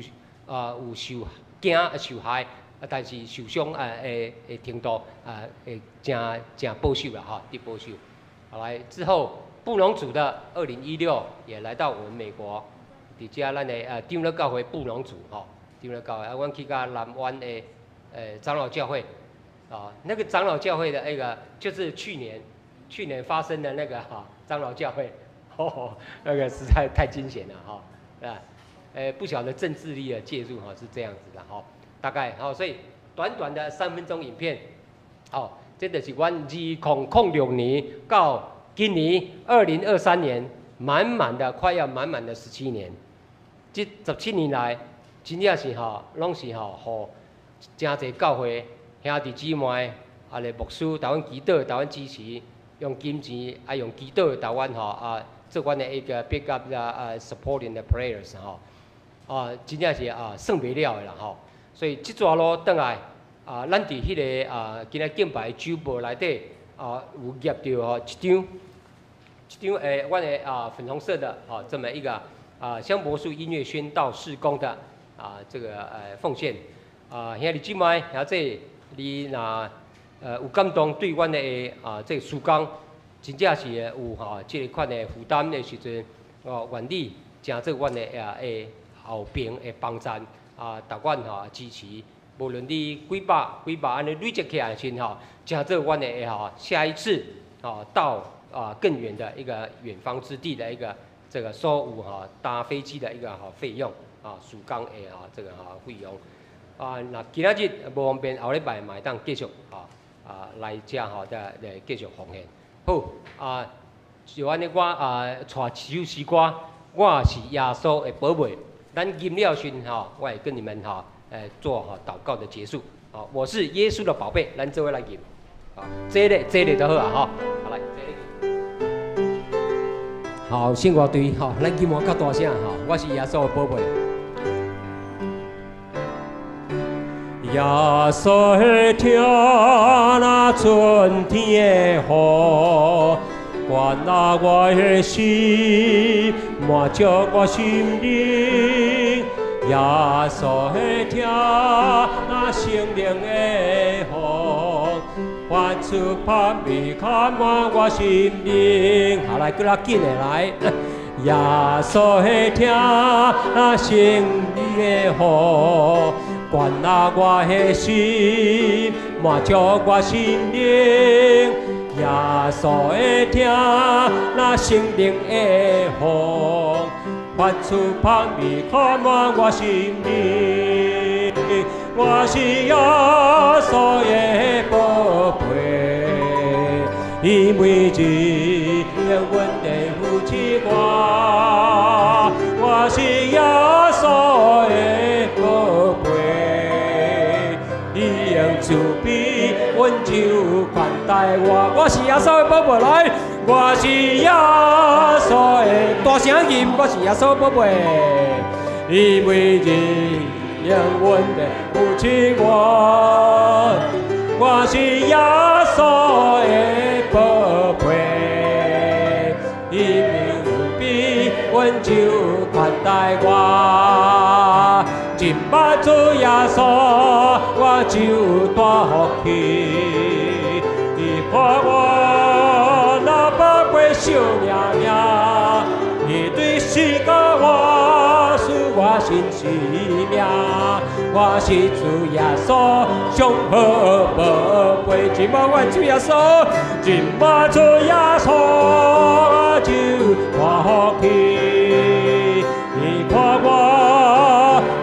啊有受驚受害，啊但是受傷啊的程度啊會誠誠保守啦吼，佇保守。後來之後，布農族的2016也來到我們美國，佇遮咱的長老教會布農族吼，長老教會啊，阮去佮南灣的長老教會，啊，那個長老教會的那個就是去年發生的那個哈長老教會，哦，那個實在太驚險了哈，啊，不曉得政治力的介入哈是這樣子的哈，大概好，所以短短的3分鐘影片，好。這就是阮2006年到今年2023年，滿滿的快要滿滿的十七年。這十七年來，真正是吼，攏是吼，予誠濟教會兄弟姊妹，啊咧牧師共阮祈禱，共阮支持，用金錢啊用祈禱共阮吼啊做阮的一個 big up 啊 supporting the prayers 吼，啊真正是啊算袂了的啦吼。所以這逝路轉來。啊，咱佇彼個啊，今仔敬拜周報內底啊，有頁著吼一張阮的啊粉紅色的吼這麼一個啊香柏樹音樂宣道事工的啊這個奉獻啊兄弟姊妹兄姊，你若有感動對阮的啊這個事工，真正是有吼這個款的負擔的時陣，哦願意成做阮的啊的後邊的幫贊啊，逐阮吼支持。無論你幾百幾百按呢累積起來時吼，成做阮的吼下一次哦到啊更遠的一個遠方之地的一個這個所有吼搭飛機的一個吼費用啊，事工的啊這個吼費用啊，那今仔日無方便，後禮拜嘛會當繼續啊來遮吼再來繼續奉獻。好啊，就按呢我啊帶一首詩歌，我是耶穌的寶貝。咱吟了時吼，我會跟你們吼。做好禱告的結束。好，我是耶穌的寶貝，咱做伙來吟。啊，這個這個就好啊，吼。好來，這個。好，聖歌隊，吼，咱吟較大聲，吼，我是耶穌的寶貝。耶穌的疼若春天的雨，灌納我的心，滿足我心靈。耶穌的疼若聖靈的風，發出香味，充滿我心靈。好來，閣較緊的來。耶穌的疼若聖靈的雨，灌納我的心，滿足我心靈。耶穌的疼若聖靈的風，發出香味，充滿我心靈。我是耶穌的寶貝，伊每日用阮的扶持我。我是耶穌的寶貝，慈悲溫柔款待我。我是耶穌的寶貝，來，我是耶穌的大聲吟，我是耶穌的寶貝，伊每日認阮的父親我，我是耶穌的寶貝，伊慈悲溫柔款待我。認捌主耶穌，我就大福氣。伊看我若寶貝惜命命，伊對世界我賜我新生命。我是主耶穌上好寶貝，認捌我主耶穌，認捌主耶穌，我就大福氣。伊看我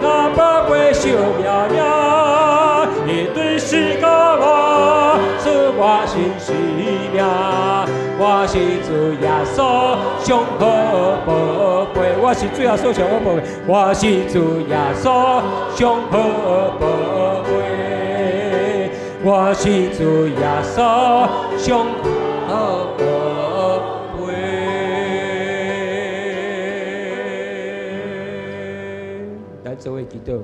若寶貝惜命命，伊對世界我賜我新生命。我是主耶穌上好寶貝，我是主耶穌上好寶貝，我是主耶穌上好寶貝，我是主耶穌上好寶貝。咱做伙祈禱，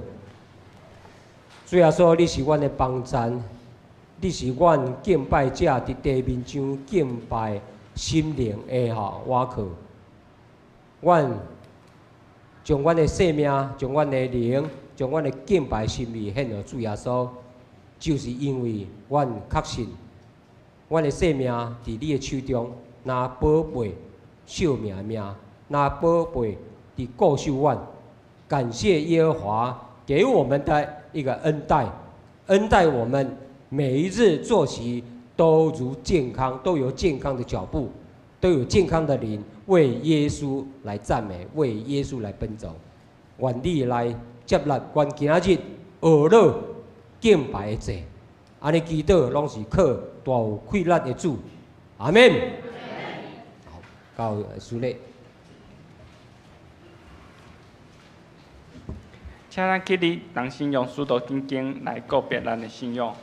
主耶穌，你是阮的幫贊，你是阮敬拜者佇地面上敬拜心靈的吼倚靠。阮將阮的生命、將阮的靈、將阮的敬拜心意獻予主耶穌，就是因為阮確信，阮的生命佇你的手中，若寶貝惜命命，若寶貝佇顧守阮。感謝耶和華給我們的一個恩待，恩待我們每一日作息都如健康，都有健康的腳步，都有健康的靈，為耶穌來讚美，為耶穌來奔走。願你來接納阮今仔日學樂敬拜的祭，按呢祈禱攏是靠大有氣力的主，阿們。好，到主禮。請咱起立，同心用使徒信經來告別咱的信仰。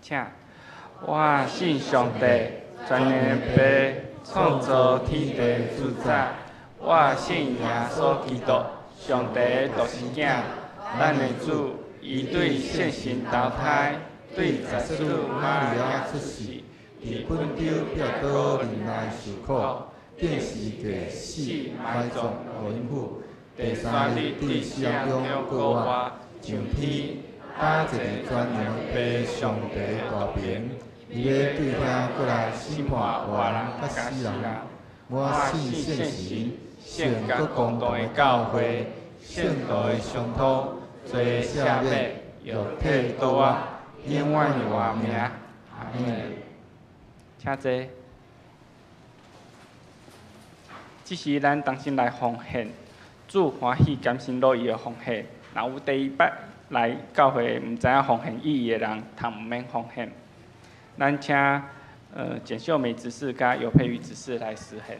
請，我信上帝，全能的父，創造天地主宰。我信耶穌基督，上帝的獨生囝，咱的主，伊對聖神投胎，對十四瑪利亞出世，佇本丟彼拉多忍耐受苦。釘十字架死埋葬落陰府，第三日佇死人中復活，上天，搭坐佇全能父上帝的大爿，伊欲對遐閣來審判活人佮死人。我信聖神，聖佮公同的教會，聖徒的相通，罪的赦免，肉體倒活，永遠的活命。阿們。請坐。這時，咱同心來奉獻，主歡喜甘心樂意的奉獻。若有第一擺來教會毋知影奉獻意義的人，通毋免奉獻。咱請簡秀美執事佮尤佩瑜執事來實現。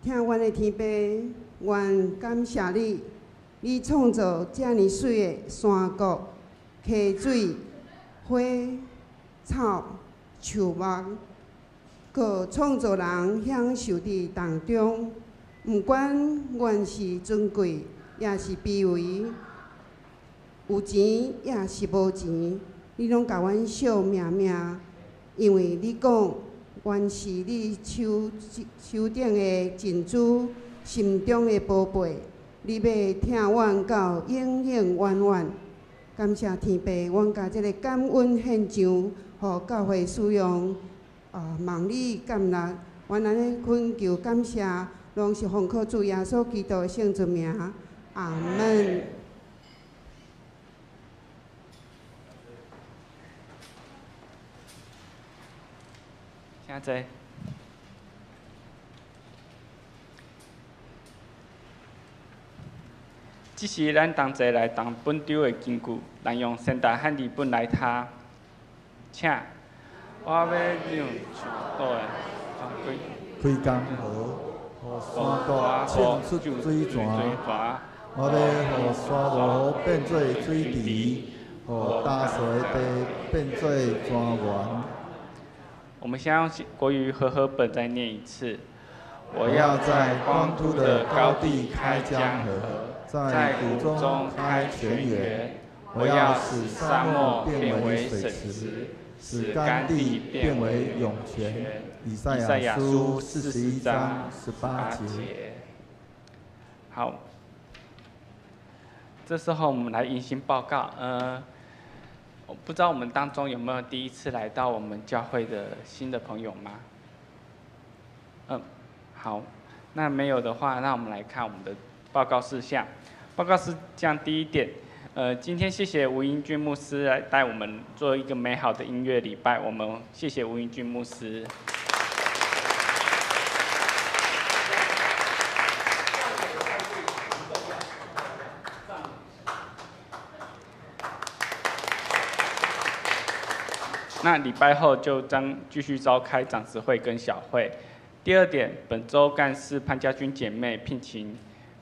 疼阮的天父，阮感谢你，你创造遮爾媠的山谷、溪水、花草、樹木，閣創造人享受佇當中。毋管阮是尊貴，抑是卑微，有錢抑是無錢，你攏共阮惜命命，因為你講，阮是你手手頂的珍珠，心中的寶貝，你欲疼阮到永永遠遠。感謝天父，阮共這个感恩獻上，予教會使用，望你接納。阮按呢懇求感謝，攏是奉靠主耶穌基督的聖尊名，阿門。請坐。這時，咱同齊來讀本周的經句，咱用現代漢字本來讀。請，我欲讓樹的開江河，予山谷衝出水泉；我欲予沙漠變做水池，予乾燥的地變做莊園。我們先用國語和合本再念一次。我要在光禿的高地開江河，在谷中開泉源。我要使沙漠變為水池，使乾地變為湧泉。以賽亞書41章18節。好，這時候我們來迎新報告。我不知道我們當中有沒有第一次來到我們教會的新的朋友嗎？好，那沒有的話，那我們來看我們的報告事項。報告事項第一點，今天謝謝吳英俊牧師來帶我們做一個美好的音樂禮拜，我們謝謝吳英俊牧師。那禮拜後就將繼續召開長執會跟小會。第二點，本週幹事潘家君姐妹聘請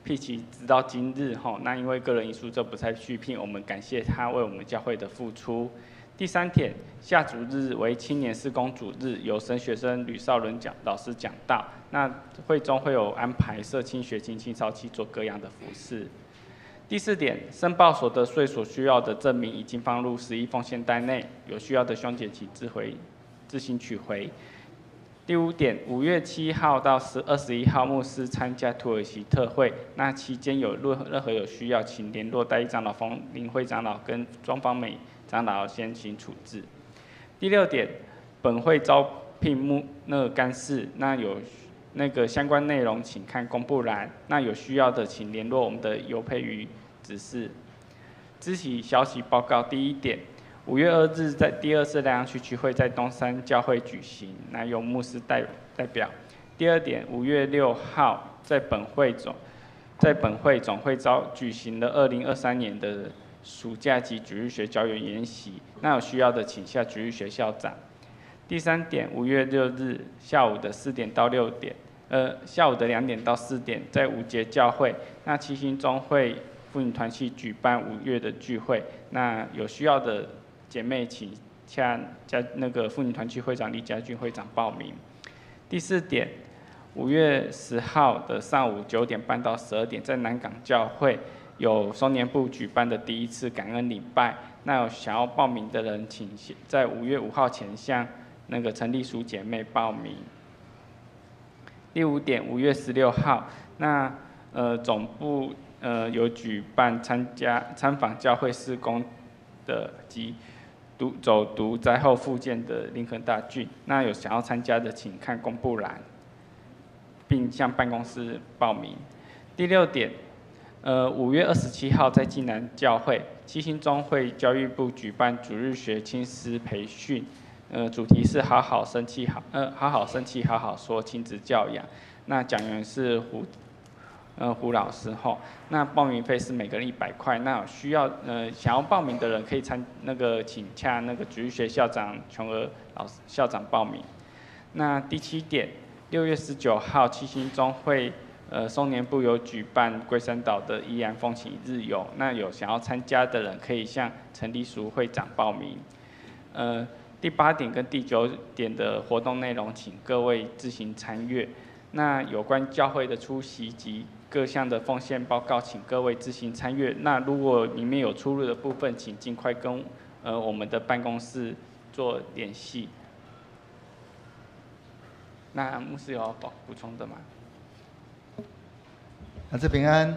聘期直到今日吼，那因為個人因素就不再續聘，我們感謝她為我們教會的付出。第三點，下主日為青年事工主日，由神學生呂少倫講老師講道。那會中會有安排社青、學青、青少期做各樣的服事。第四點，申報所得稅所需要的證明已經放入11奉獻袋內，有需要的兄姐請自行取回。第五點，5月7號到21號，牧師參加土耳其特會，那期間有任何有需要，請聯絡代理長老馮林慧長老跟莊芳美長老先行處置。第六點，本會招聘牧那幹事，那有那個相關內容請看公布欄，那有需要的請聯絡我們的尤佩瑜指示。肢體消息報告第一點，5月2日在第二次南洋區區會在東山教會舉行，那由牧師代表。第二點，5月6號在本會總會舉行了2023年的暑假及主日學教員研習，那有需要的請向主日學校長。第三點，5月6日下午的4點到6點，下午的2點到4點，在五節教會，那七星中會婦女團契舉辦5月的聚會，那有需要的姐妹請向那個婦女團契會長李家俊會長報名。第四點，5月10號的上午9點半到12點，在南港教會有松年部舉辦的第一次感恩禮拜，那有想要報名的人，請在5月5號前向那個陳麗淑姐妹報名。第五點，5月16號，那總部有舉辦參訪教會事工的及走讀災後復建的林肯大郡，那有想要參加的，請看公布欄，並向辦公室報名。第六點，5月27號在濟南教會七星中會教育部舉辦主日學親師培訓，主題是好好生氣好，好好生氣好好說親子教養。那講員是胡老師吼，那報名費是每個人100塊。那有需要想要報名的人可以請洽那個主日學校長瓊娥老師校長報名。那第七點， 6月19号，七星中会松年部有举办龟山岛的宜兰风情一日游，那有想要参加的人可以向陈立淑会长报名。第8点跟第9点的活动内容，请各位自行参阅。那有关教会的出席及各项的奉献报告，请各位自行参阅。那如果里面有出入的部分，请尽快跟我们的办公室做联系。那牧师有要补充的吗？阿姊平安。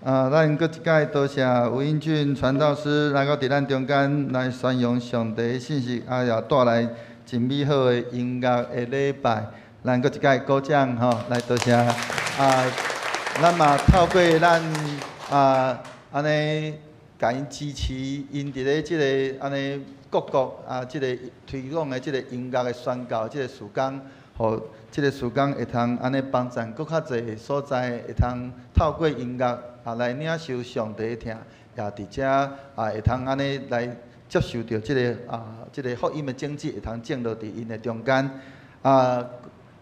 咱阁一摆多谢吴英俊传道师来到伫咱中间来宣扬上帝的信息，也带来真美好的音乐的礼拜。咱阁一摆鼓掌吼，来多谢。咱嘛透过咱按呢，共𪜶支持，𪜶伫咧这个按呢各国这个推广的这个音乐的宣教，这个事工，予这个事工会通按呢帮助阁较济所在，会通透过音乐来领受上帝的疼，也伫遮会通按呢来接受著这个福音的种子，会通种落伫𪜶的中间。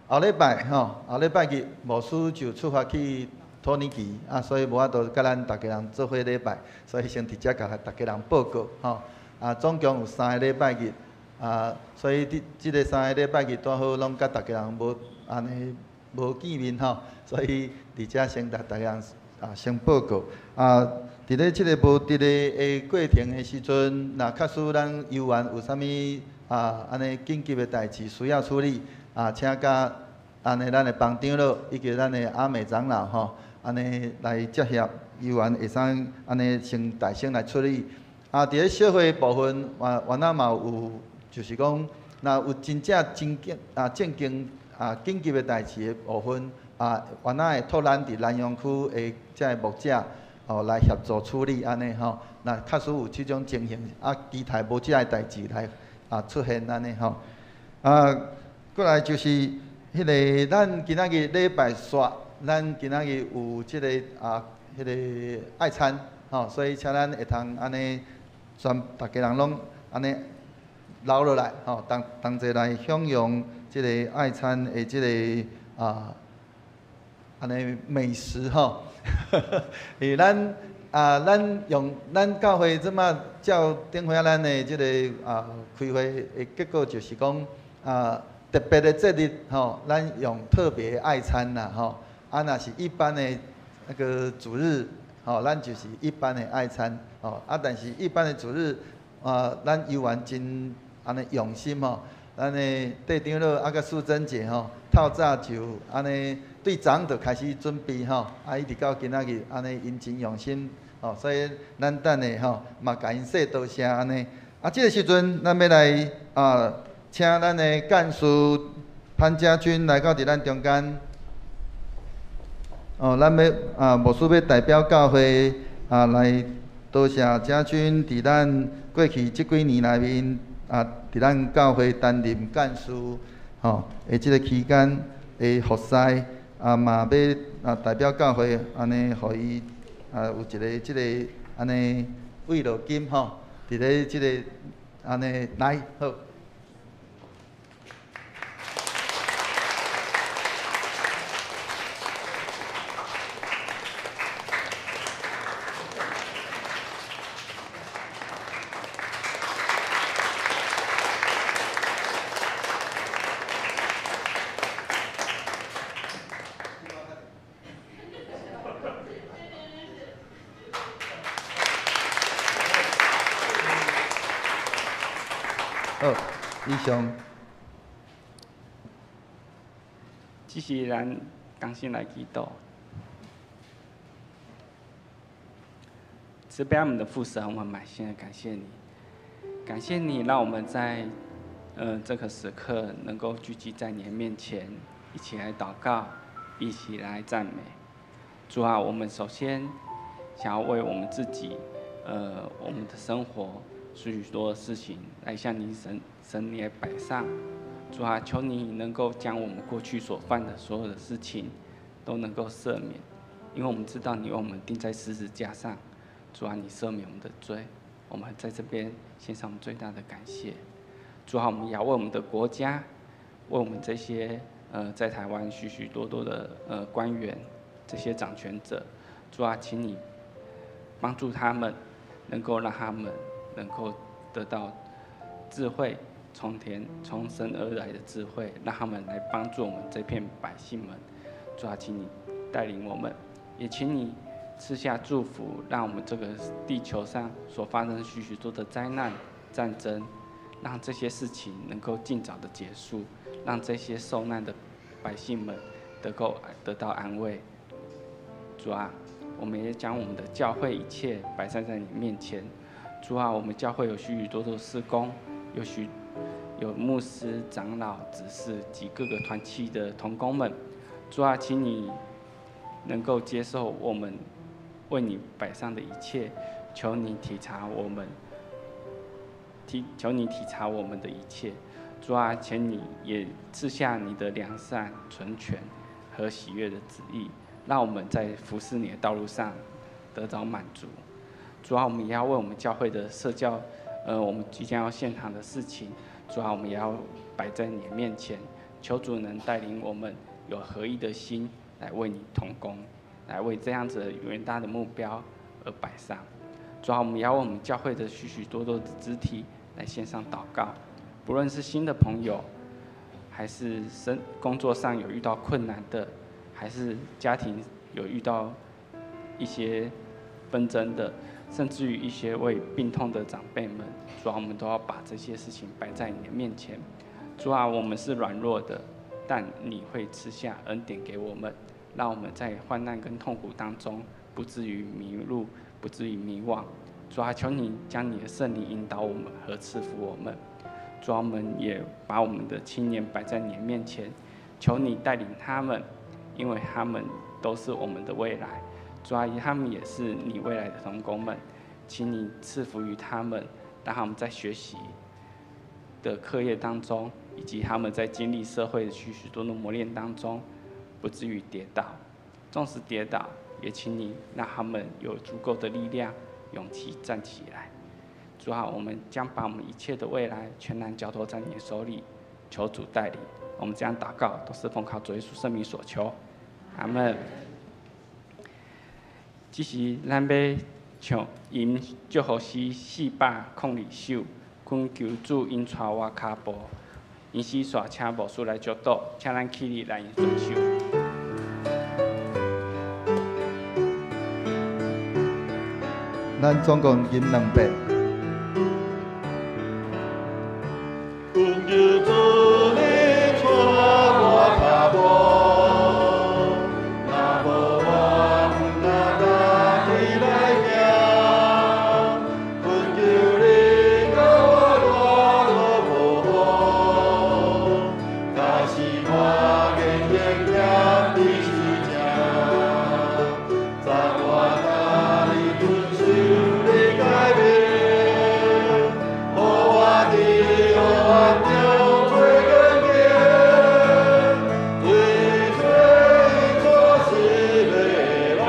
后礼拜吼，后礼拜日牧师就出发去土耳其，所以无法度佮咱逐家人做伙礼拜，所以先伫遮共逐家人报告吼。总共有3个礼拜日，所以伫这个3个礼拜日拄好拢佮逐家人无按呢无见面吼，所以伫遮先共逐家人先报告。伫咧这个无伫咧的过程的时阵，若确实咱犹原有啥物按呢紧急的代志需要处理，请佮按呢咱的帮长老以及咱的阿美长老吼，按呢来接洽，犹原会使按呢先大声来处理。伫咧小会部分，原来嘛有，就是讲，若有真正真紧正经紧急的代志的部分，原来会托咱伫南阳区的这个牧者来协助处理按呢吼。若确实有这种情形，期待无这个代志来出现按呢吼。过来就是彼个咱今仔日礼拜煞，咱今仔日有这个彼个爱餐吼，所以请咱会通按呢，全逐家人拢按呢留落来吼，同同齐来享用这个爱餐的这个按呢美食吼。因为咱咱用咱教会这马照顶回咱的这个开会的结果就是讲特别的节日吼，咱用特别爱餐啦吼。若是一般的那个主日吼，咱就是一般的爱餐吼。但是一般的主日咱犹原真按呢用心吼。咱的块长老佮素贞姐吼，透早就按呢对昨昏就开始准备吼，一直到今仔日按呢𪜶真用心吼，所以咱等下吼嘛共𪜶说多谢按呢。这个时阵咱欲来请咱的干事潘家军来到伫咱中间。咱欲牧师欲代表教会来多谢家军伫咱过去这几年内面伫咱教会担任干事的这个期间的服侍，嘛欲代表教会按呢，予伊有一个这个按呢慰劳金吼，伫咧这个按呢来好。以上。这是咱同心来祈祷。慈悲我们的父神，我们满心的感谢你，感谢你让我们在这个时刻能够聚集在你的面前，一起来祷告，一起来赞美。主啊，我们首先想要为我们自己，我们的生活许多的事情来向你神你来摆上。主啊，求你能够将我们过去所犯的所有的事情都能够赦免，因为我们知道你为我们钉在十字架上。主啊，你赦免我们的罪，我们在这边献上我们最大的感谢。主啊，我们也要为我们的国家，为我们这些在台湾许许多多的官员，这些掌权者，主啊，请你帮助他们，能够让他们能够得到智慧，从天从神而来的智慧，让他们来帮助我们这片百姓们。主啊，请你带领我们，也请你赐下祝福，让我们这个地球上所发生许许多的灾难、战争，让这些事情能够尽早的结束，让这些受难的百姓们能够得到安慰。主啊，我们也将我们的教会一切摆上在你面前。主啊，我们教会有许许多多事工，有牧师、长老、执事及各个团契的同工们。主啊，请你能够接受我们为你摆上的一切，求你体察我们，求你体察我们的一切。主啊，请你也赐下你的良善、纯全和喜悦的旨意，让我们在服侍你的道路上得到满足。主啊，我们也要为我们教会的社教，我们即将要献堂的事情，主啊，我们也要摆在你的面前，求主能带领我们有合一的心来为你同工，来为这样子的远大的目标而摆上。主啊，我们也要为我们教会的许许多多的肢体来献上祷告，不论是新的朋友，还是工作上有遇到困难的，还是家庭有遇到一些纷争的，甚至于一些为病痛的长辈们，主啊，我们都要把这些事情摆在你的面前。主啊，我们是软弱的，但你会赐下恩典给我们，让我们在患难跟痛苦当中不至于迷路，不至于迷惘。主啊，求你将你的圣灵引导我们和赐福我们。主啊，我们也把我们的青年摆在你的面前，求你带领他们，因为他们都是我们的未来。主啊，他们也是你未来的同工们，请你赐福于他们，让他们在学习的课业当中，以及他们在经历社会的许许多多磨练当中，不至于跌倒。纵使跌倒，也请你让他们有足够的力量、勇气站起来。主啊，我们将把我们一切的未来全然交托在你的手里，求主带领。我们这样祷告，都是奉靠主耶稣圣名所求，阿门。这时，咱欲唱吟祝福诗402首，恳求主引带我跤步。因此，煞请牧师来祝祷，请咱起立来宣手。咱总共吟两遍。恳求主你带我跤步，若无我毋敢家己来行。恳求你教我路无糊，假使我言行欠你是正，昨我今日遵守你诫命，予我伫黑暗中做光明，对做做失的人，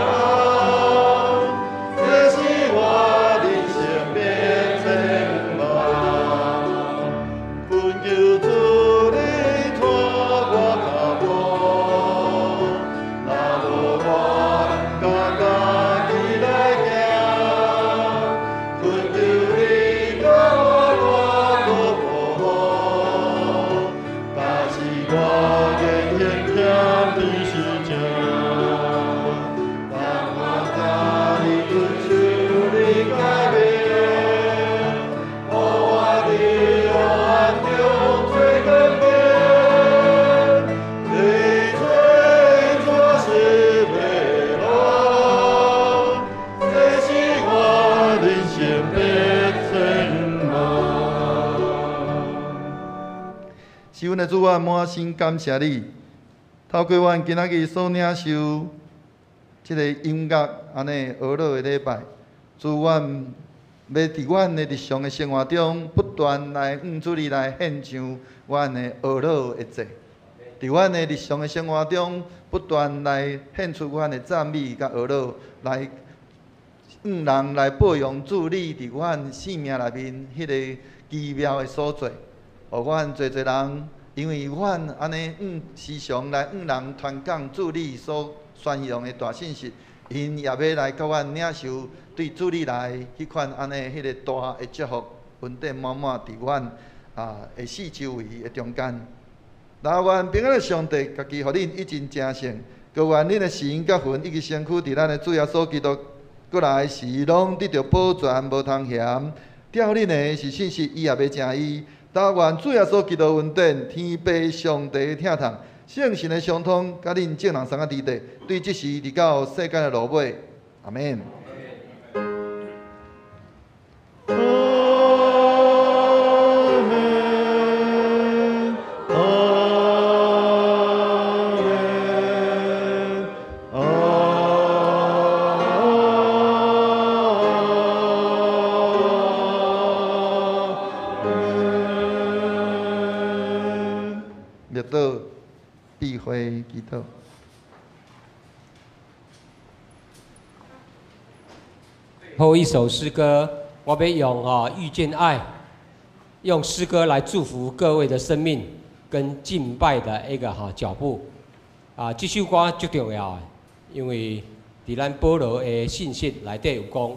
这是我人生的展望。恳求主你带我跤步，若无我不敢家己来行。恳求你教我路无糊，假使我言行欠你是正，但我今日遵守你诫命，予我伫黑暗中做光明，对做做失的路，这是我人生的展望。是阮的主啊，满心感谢你，透过阮今仔日所领受这个音乐按呢呵咾的礼拜，主，阮欲伫阮的日常的生活中，不断来向主你来献上阮的呵咾的祭。伫阮的日常的生活中，不断来献出阮的赞美佮呵咾，来向人来报扬主你伫阮生命内面彼个奇妙的所作，予阮济济人因為阮按呢時常來向人傳講主你所宣揚的大信息，𪜶也欲來佮阮領受對主你來彼款按呢彼個大的祝福，恩典滿滿佇阮的四周圍的中間。那願平安的上帝家己予恁一盡成聖，閣願恁的神佮魂以及身軀，佇咱的主耶穌基督閣來時，攏得著保全，無通嫌。吊恁的是信實，伊也欲成醫。但願主耶穌基督恩典、天父上帝的疼痛、聖神的相通，佮恁眾人相佮佇佇，對這時直到世間的落尾。阿們。祈禱。後一首詩歌，我欲用遇見愛，用詩歌來祝福各位的生命跟敬拜的一個腳步。這首歌足重要的，因為佇咱保羅的信息內底有講，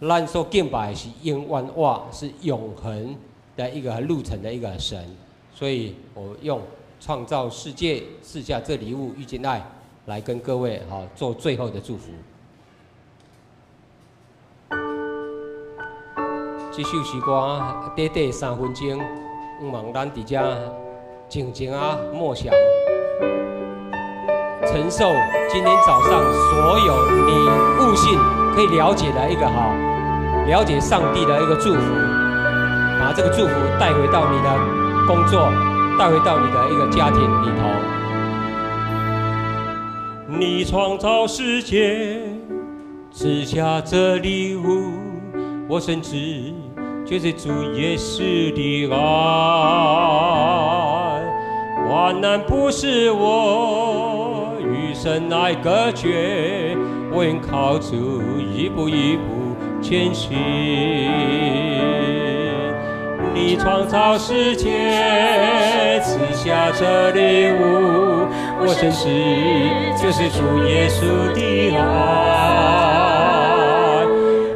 咱所敬拜的是永遠活，是永恆的一個路程的一個神，所以我用創造世界賜下這禮物遇見愛，來跟各位做最後的祝福。這首詩歌短短3分鐘，希望咱佇遮靜靜啊默想，承受今天早上所有你悟性可以了解的一個了解上帝的一個祝福，把這個祝福帶回到你的工作，帶回到你的一個家庭裡頭。你創造世界，賜下這禮物，我深知就是主耶穌的愛。患難不是我與神愛隔絕，我願靠主一步一步前行。你創造世界，賜下這禮物，我深知就是主耶穌的愛。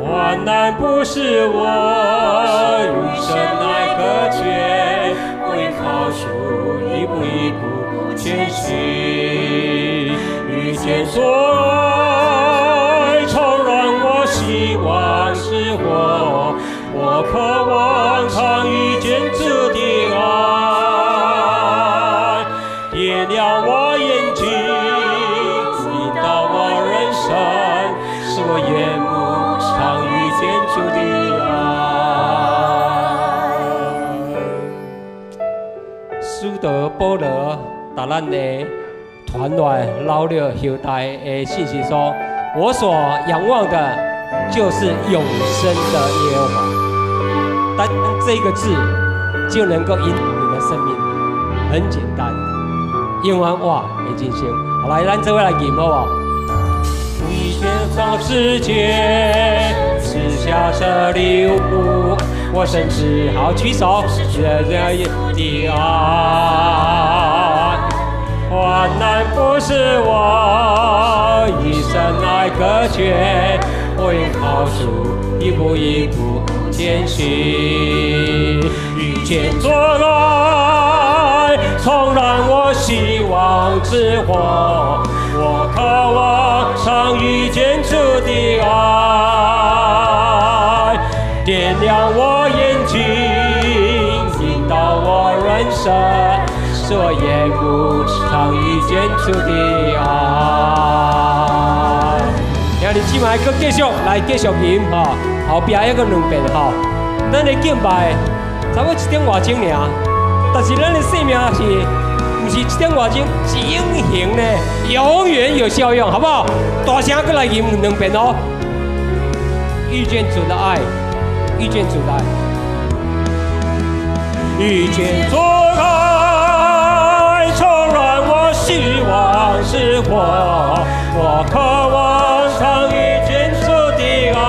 患難不是我與神愛隔絕，我願靠主一步一步前行。遇見主愛，重燃我希望之火，我渴望常遇見主的愛，點亮我眼睛，引導我人生，使我眼目常遇見主的愛。使徒保羅答咱的團內老了後代的信息說：我所仰望的，就是永生的耶和華。單這個字就能夠引你的生命，很簡單。永遠活的人生。好，來，咱這位來吟好不好？你創造世界，賜下這禮物，我深知。好，舉手。這的愛，患難不是我一生愛隔絕，我願靠主一步一步前行。遇見主愛，重燃我希望之火，我渴望常遇見主的愛，點亮我眼睛，引導我人生，使我眼目常遇見主的愛。兄弟姊妹，閣繼續來繼續吟吼，後壁還閣兩遍吼。咱的敬拜差不多1點外鐘爾，但是咱的生命是毋是1點外鐘，是永恆的，永遠有效用，好不好？大聲閣來吟兩遍哦。遇見主的愛，遇見主的愛，遇見主愛，重燃我希望之火，我渴望常遇見主的愛，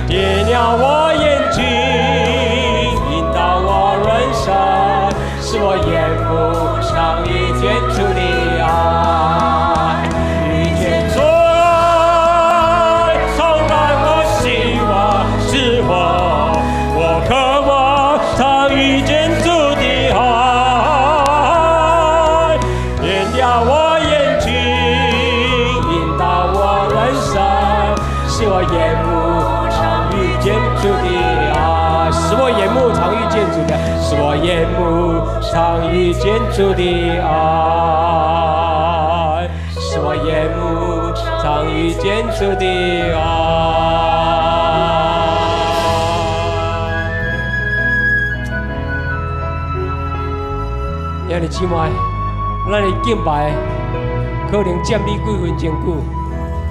點亮我眼睛，引導我人生，我眼目常遇見主的，使我眼目常遇見主的愛，使我眼目常遇見主的愛。兄弟姊妹，咱的敬拜可能佔你幾分鐘久，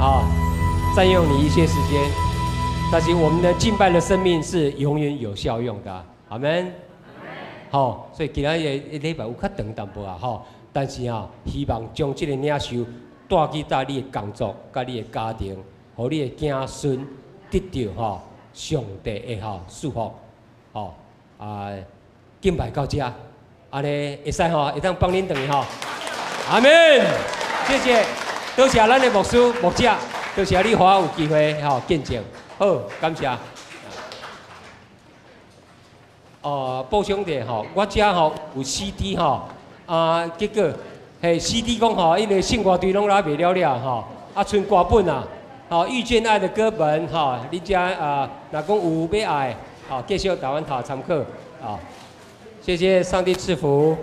啊，佔用你一些時間，但是我們的敬拜的生命是永遠有效用的，阿們。好，所以今仔日禮拜有較長淡薄啊，吼，但是啊，希望將這個領袖帶去到你的工作、佮你的家庭，予你的子孫得著吼上帝的吼祝福，吼啊，敬拜到這，按呢會使吼，會當放恁轉去吼，阿們，謝謝，多謝咱的牧師牧者，多謝你予我有機會吼見證，好，感謝。哦，補充者吼，我遮吼有 CD 吼，啊，結果嘿 CD 講吼，因為聖歌隊攏來賣了了吼，啊，賰歌本啊，吼，遇見愛的歌本吼，你遮啊，若講有欲愛，吼，繼續台灣頭參考，啊，謝謝上帝賜福。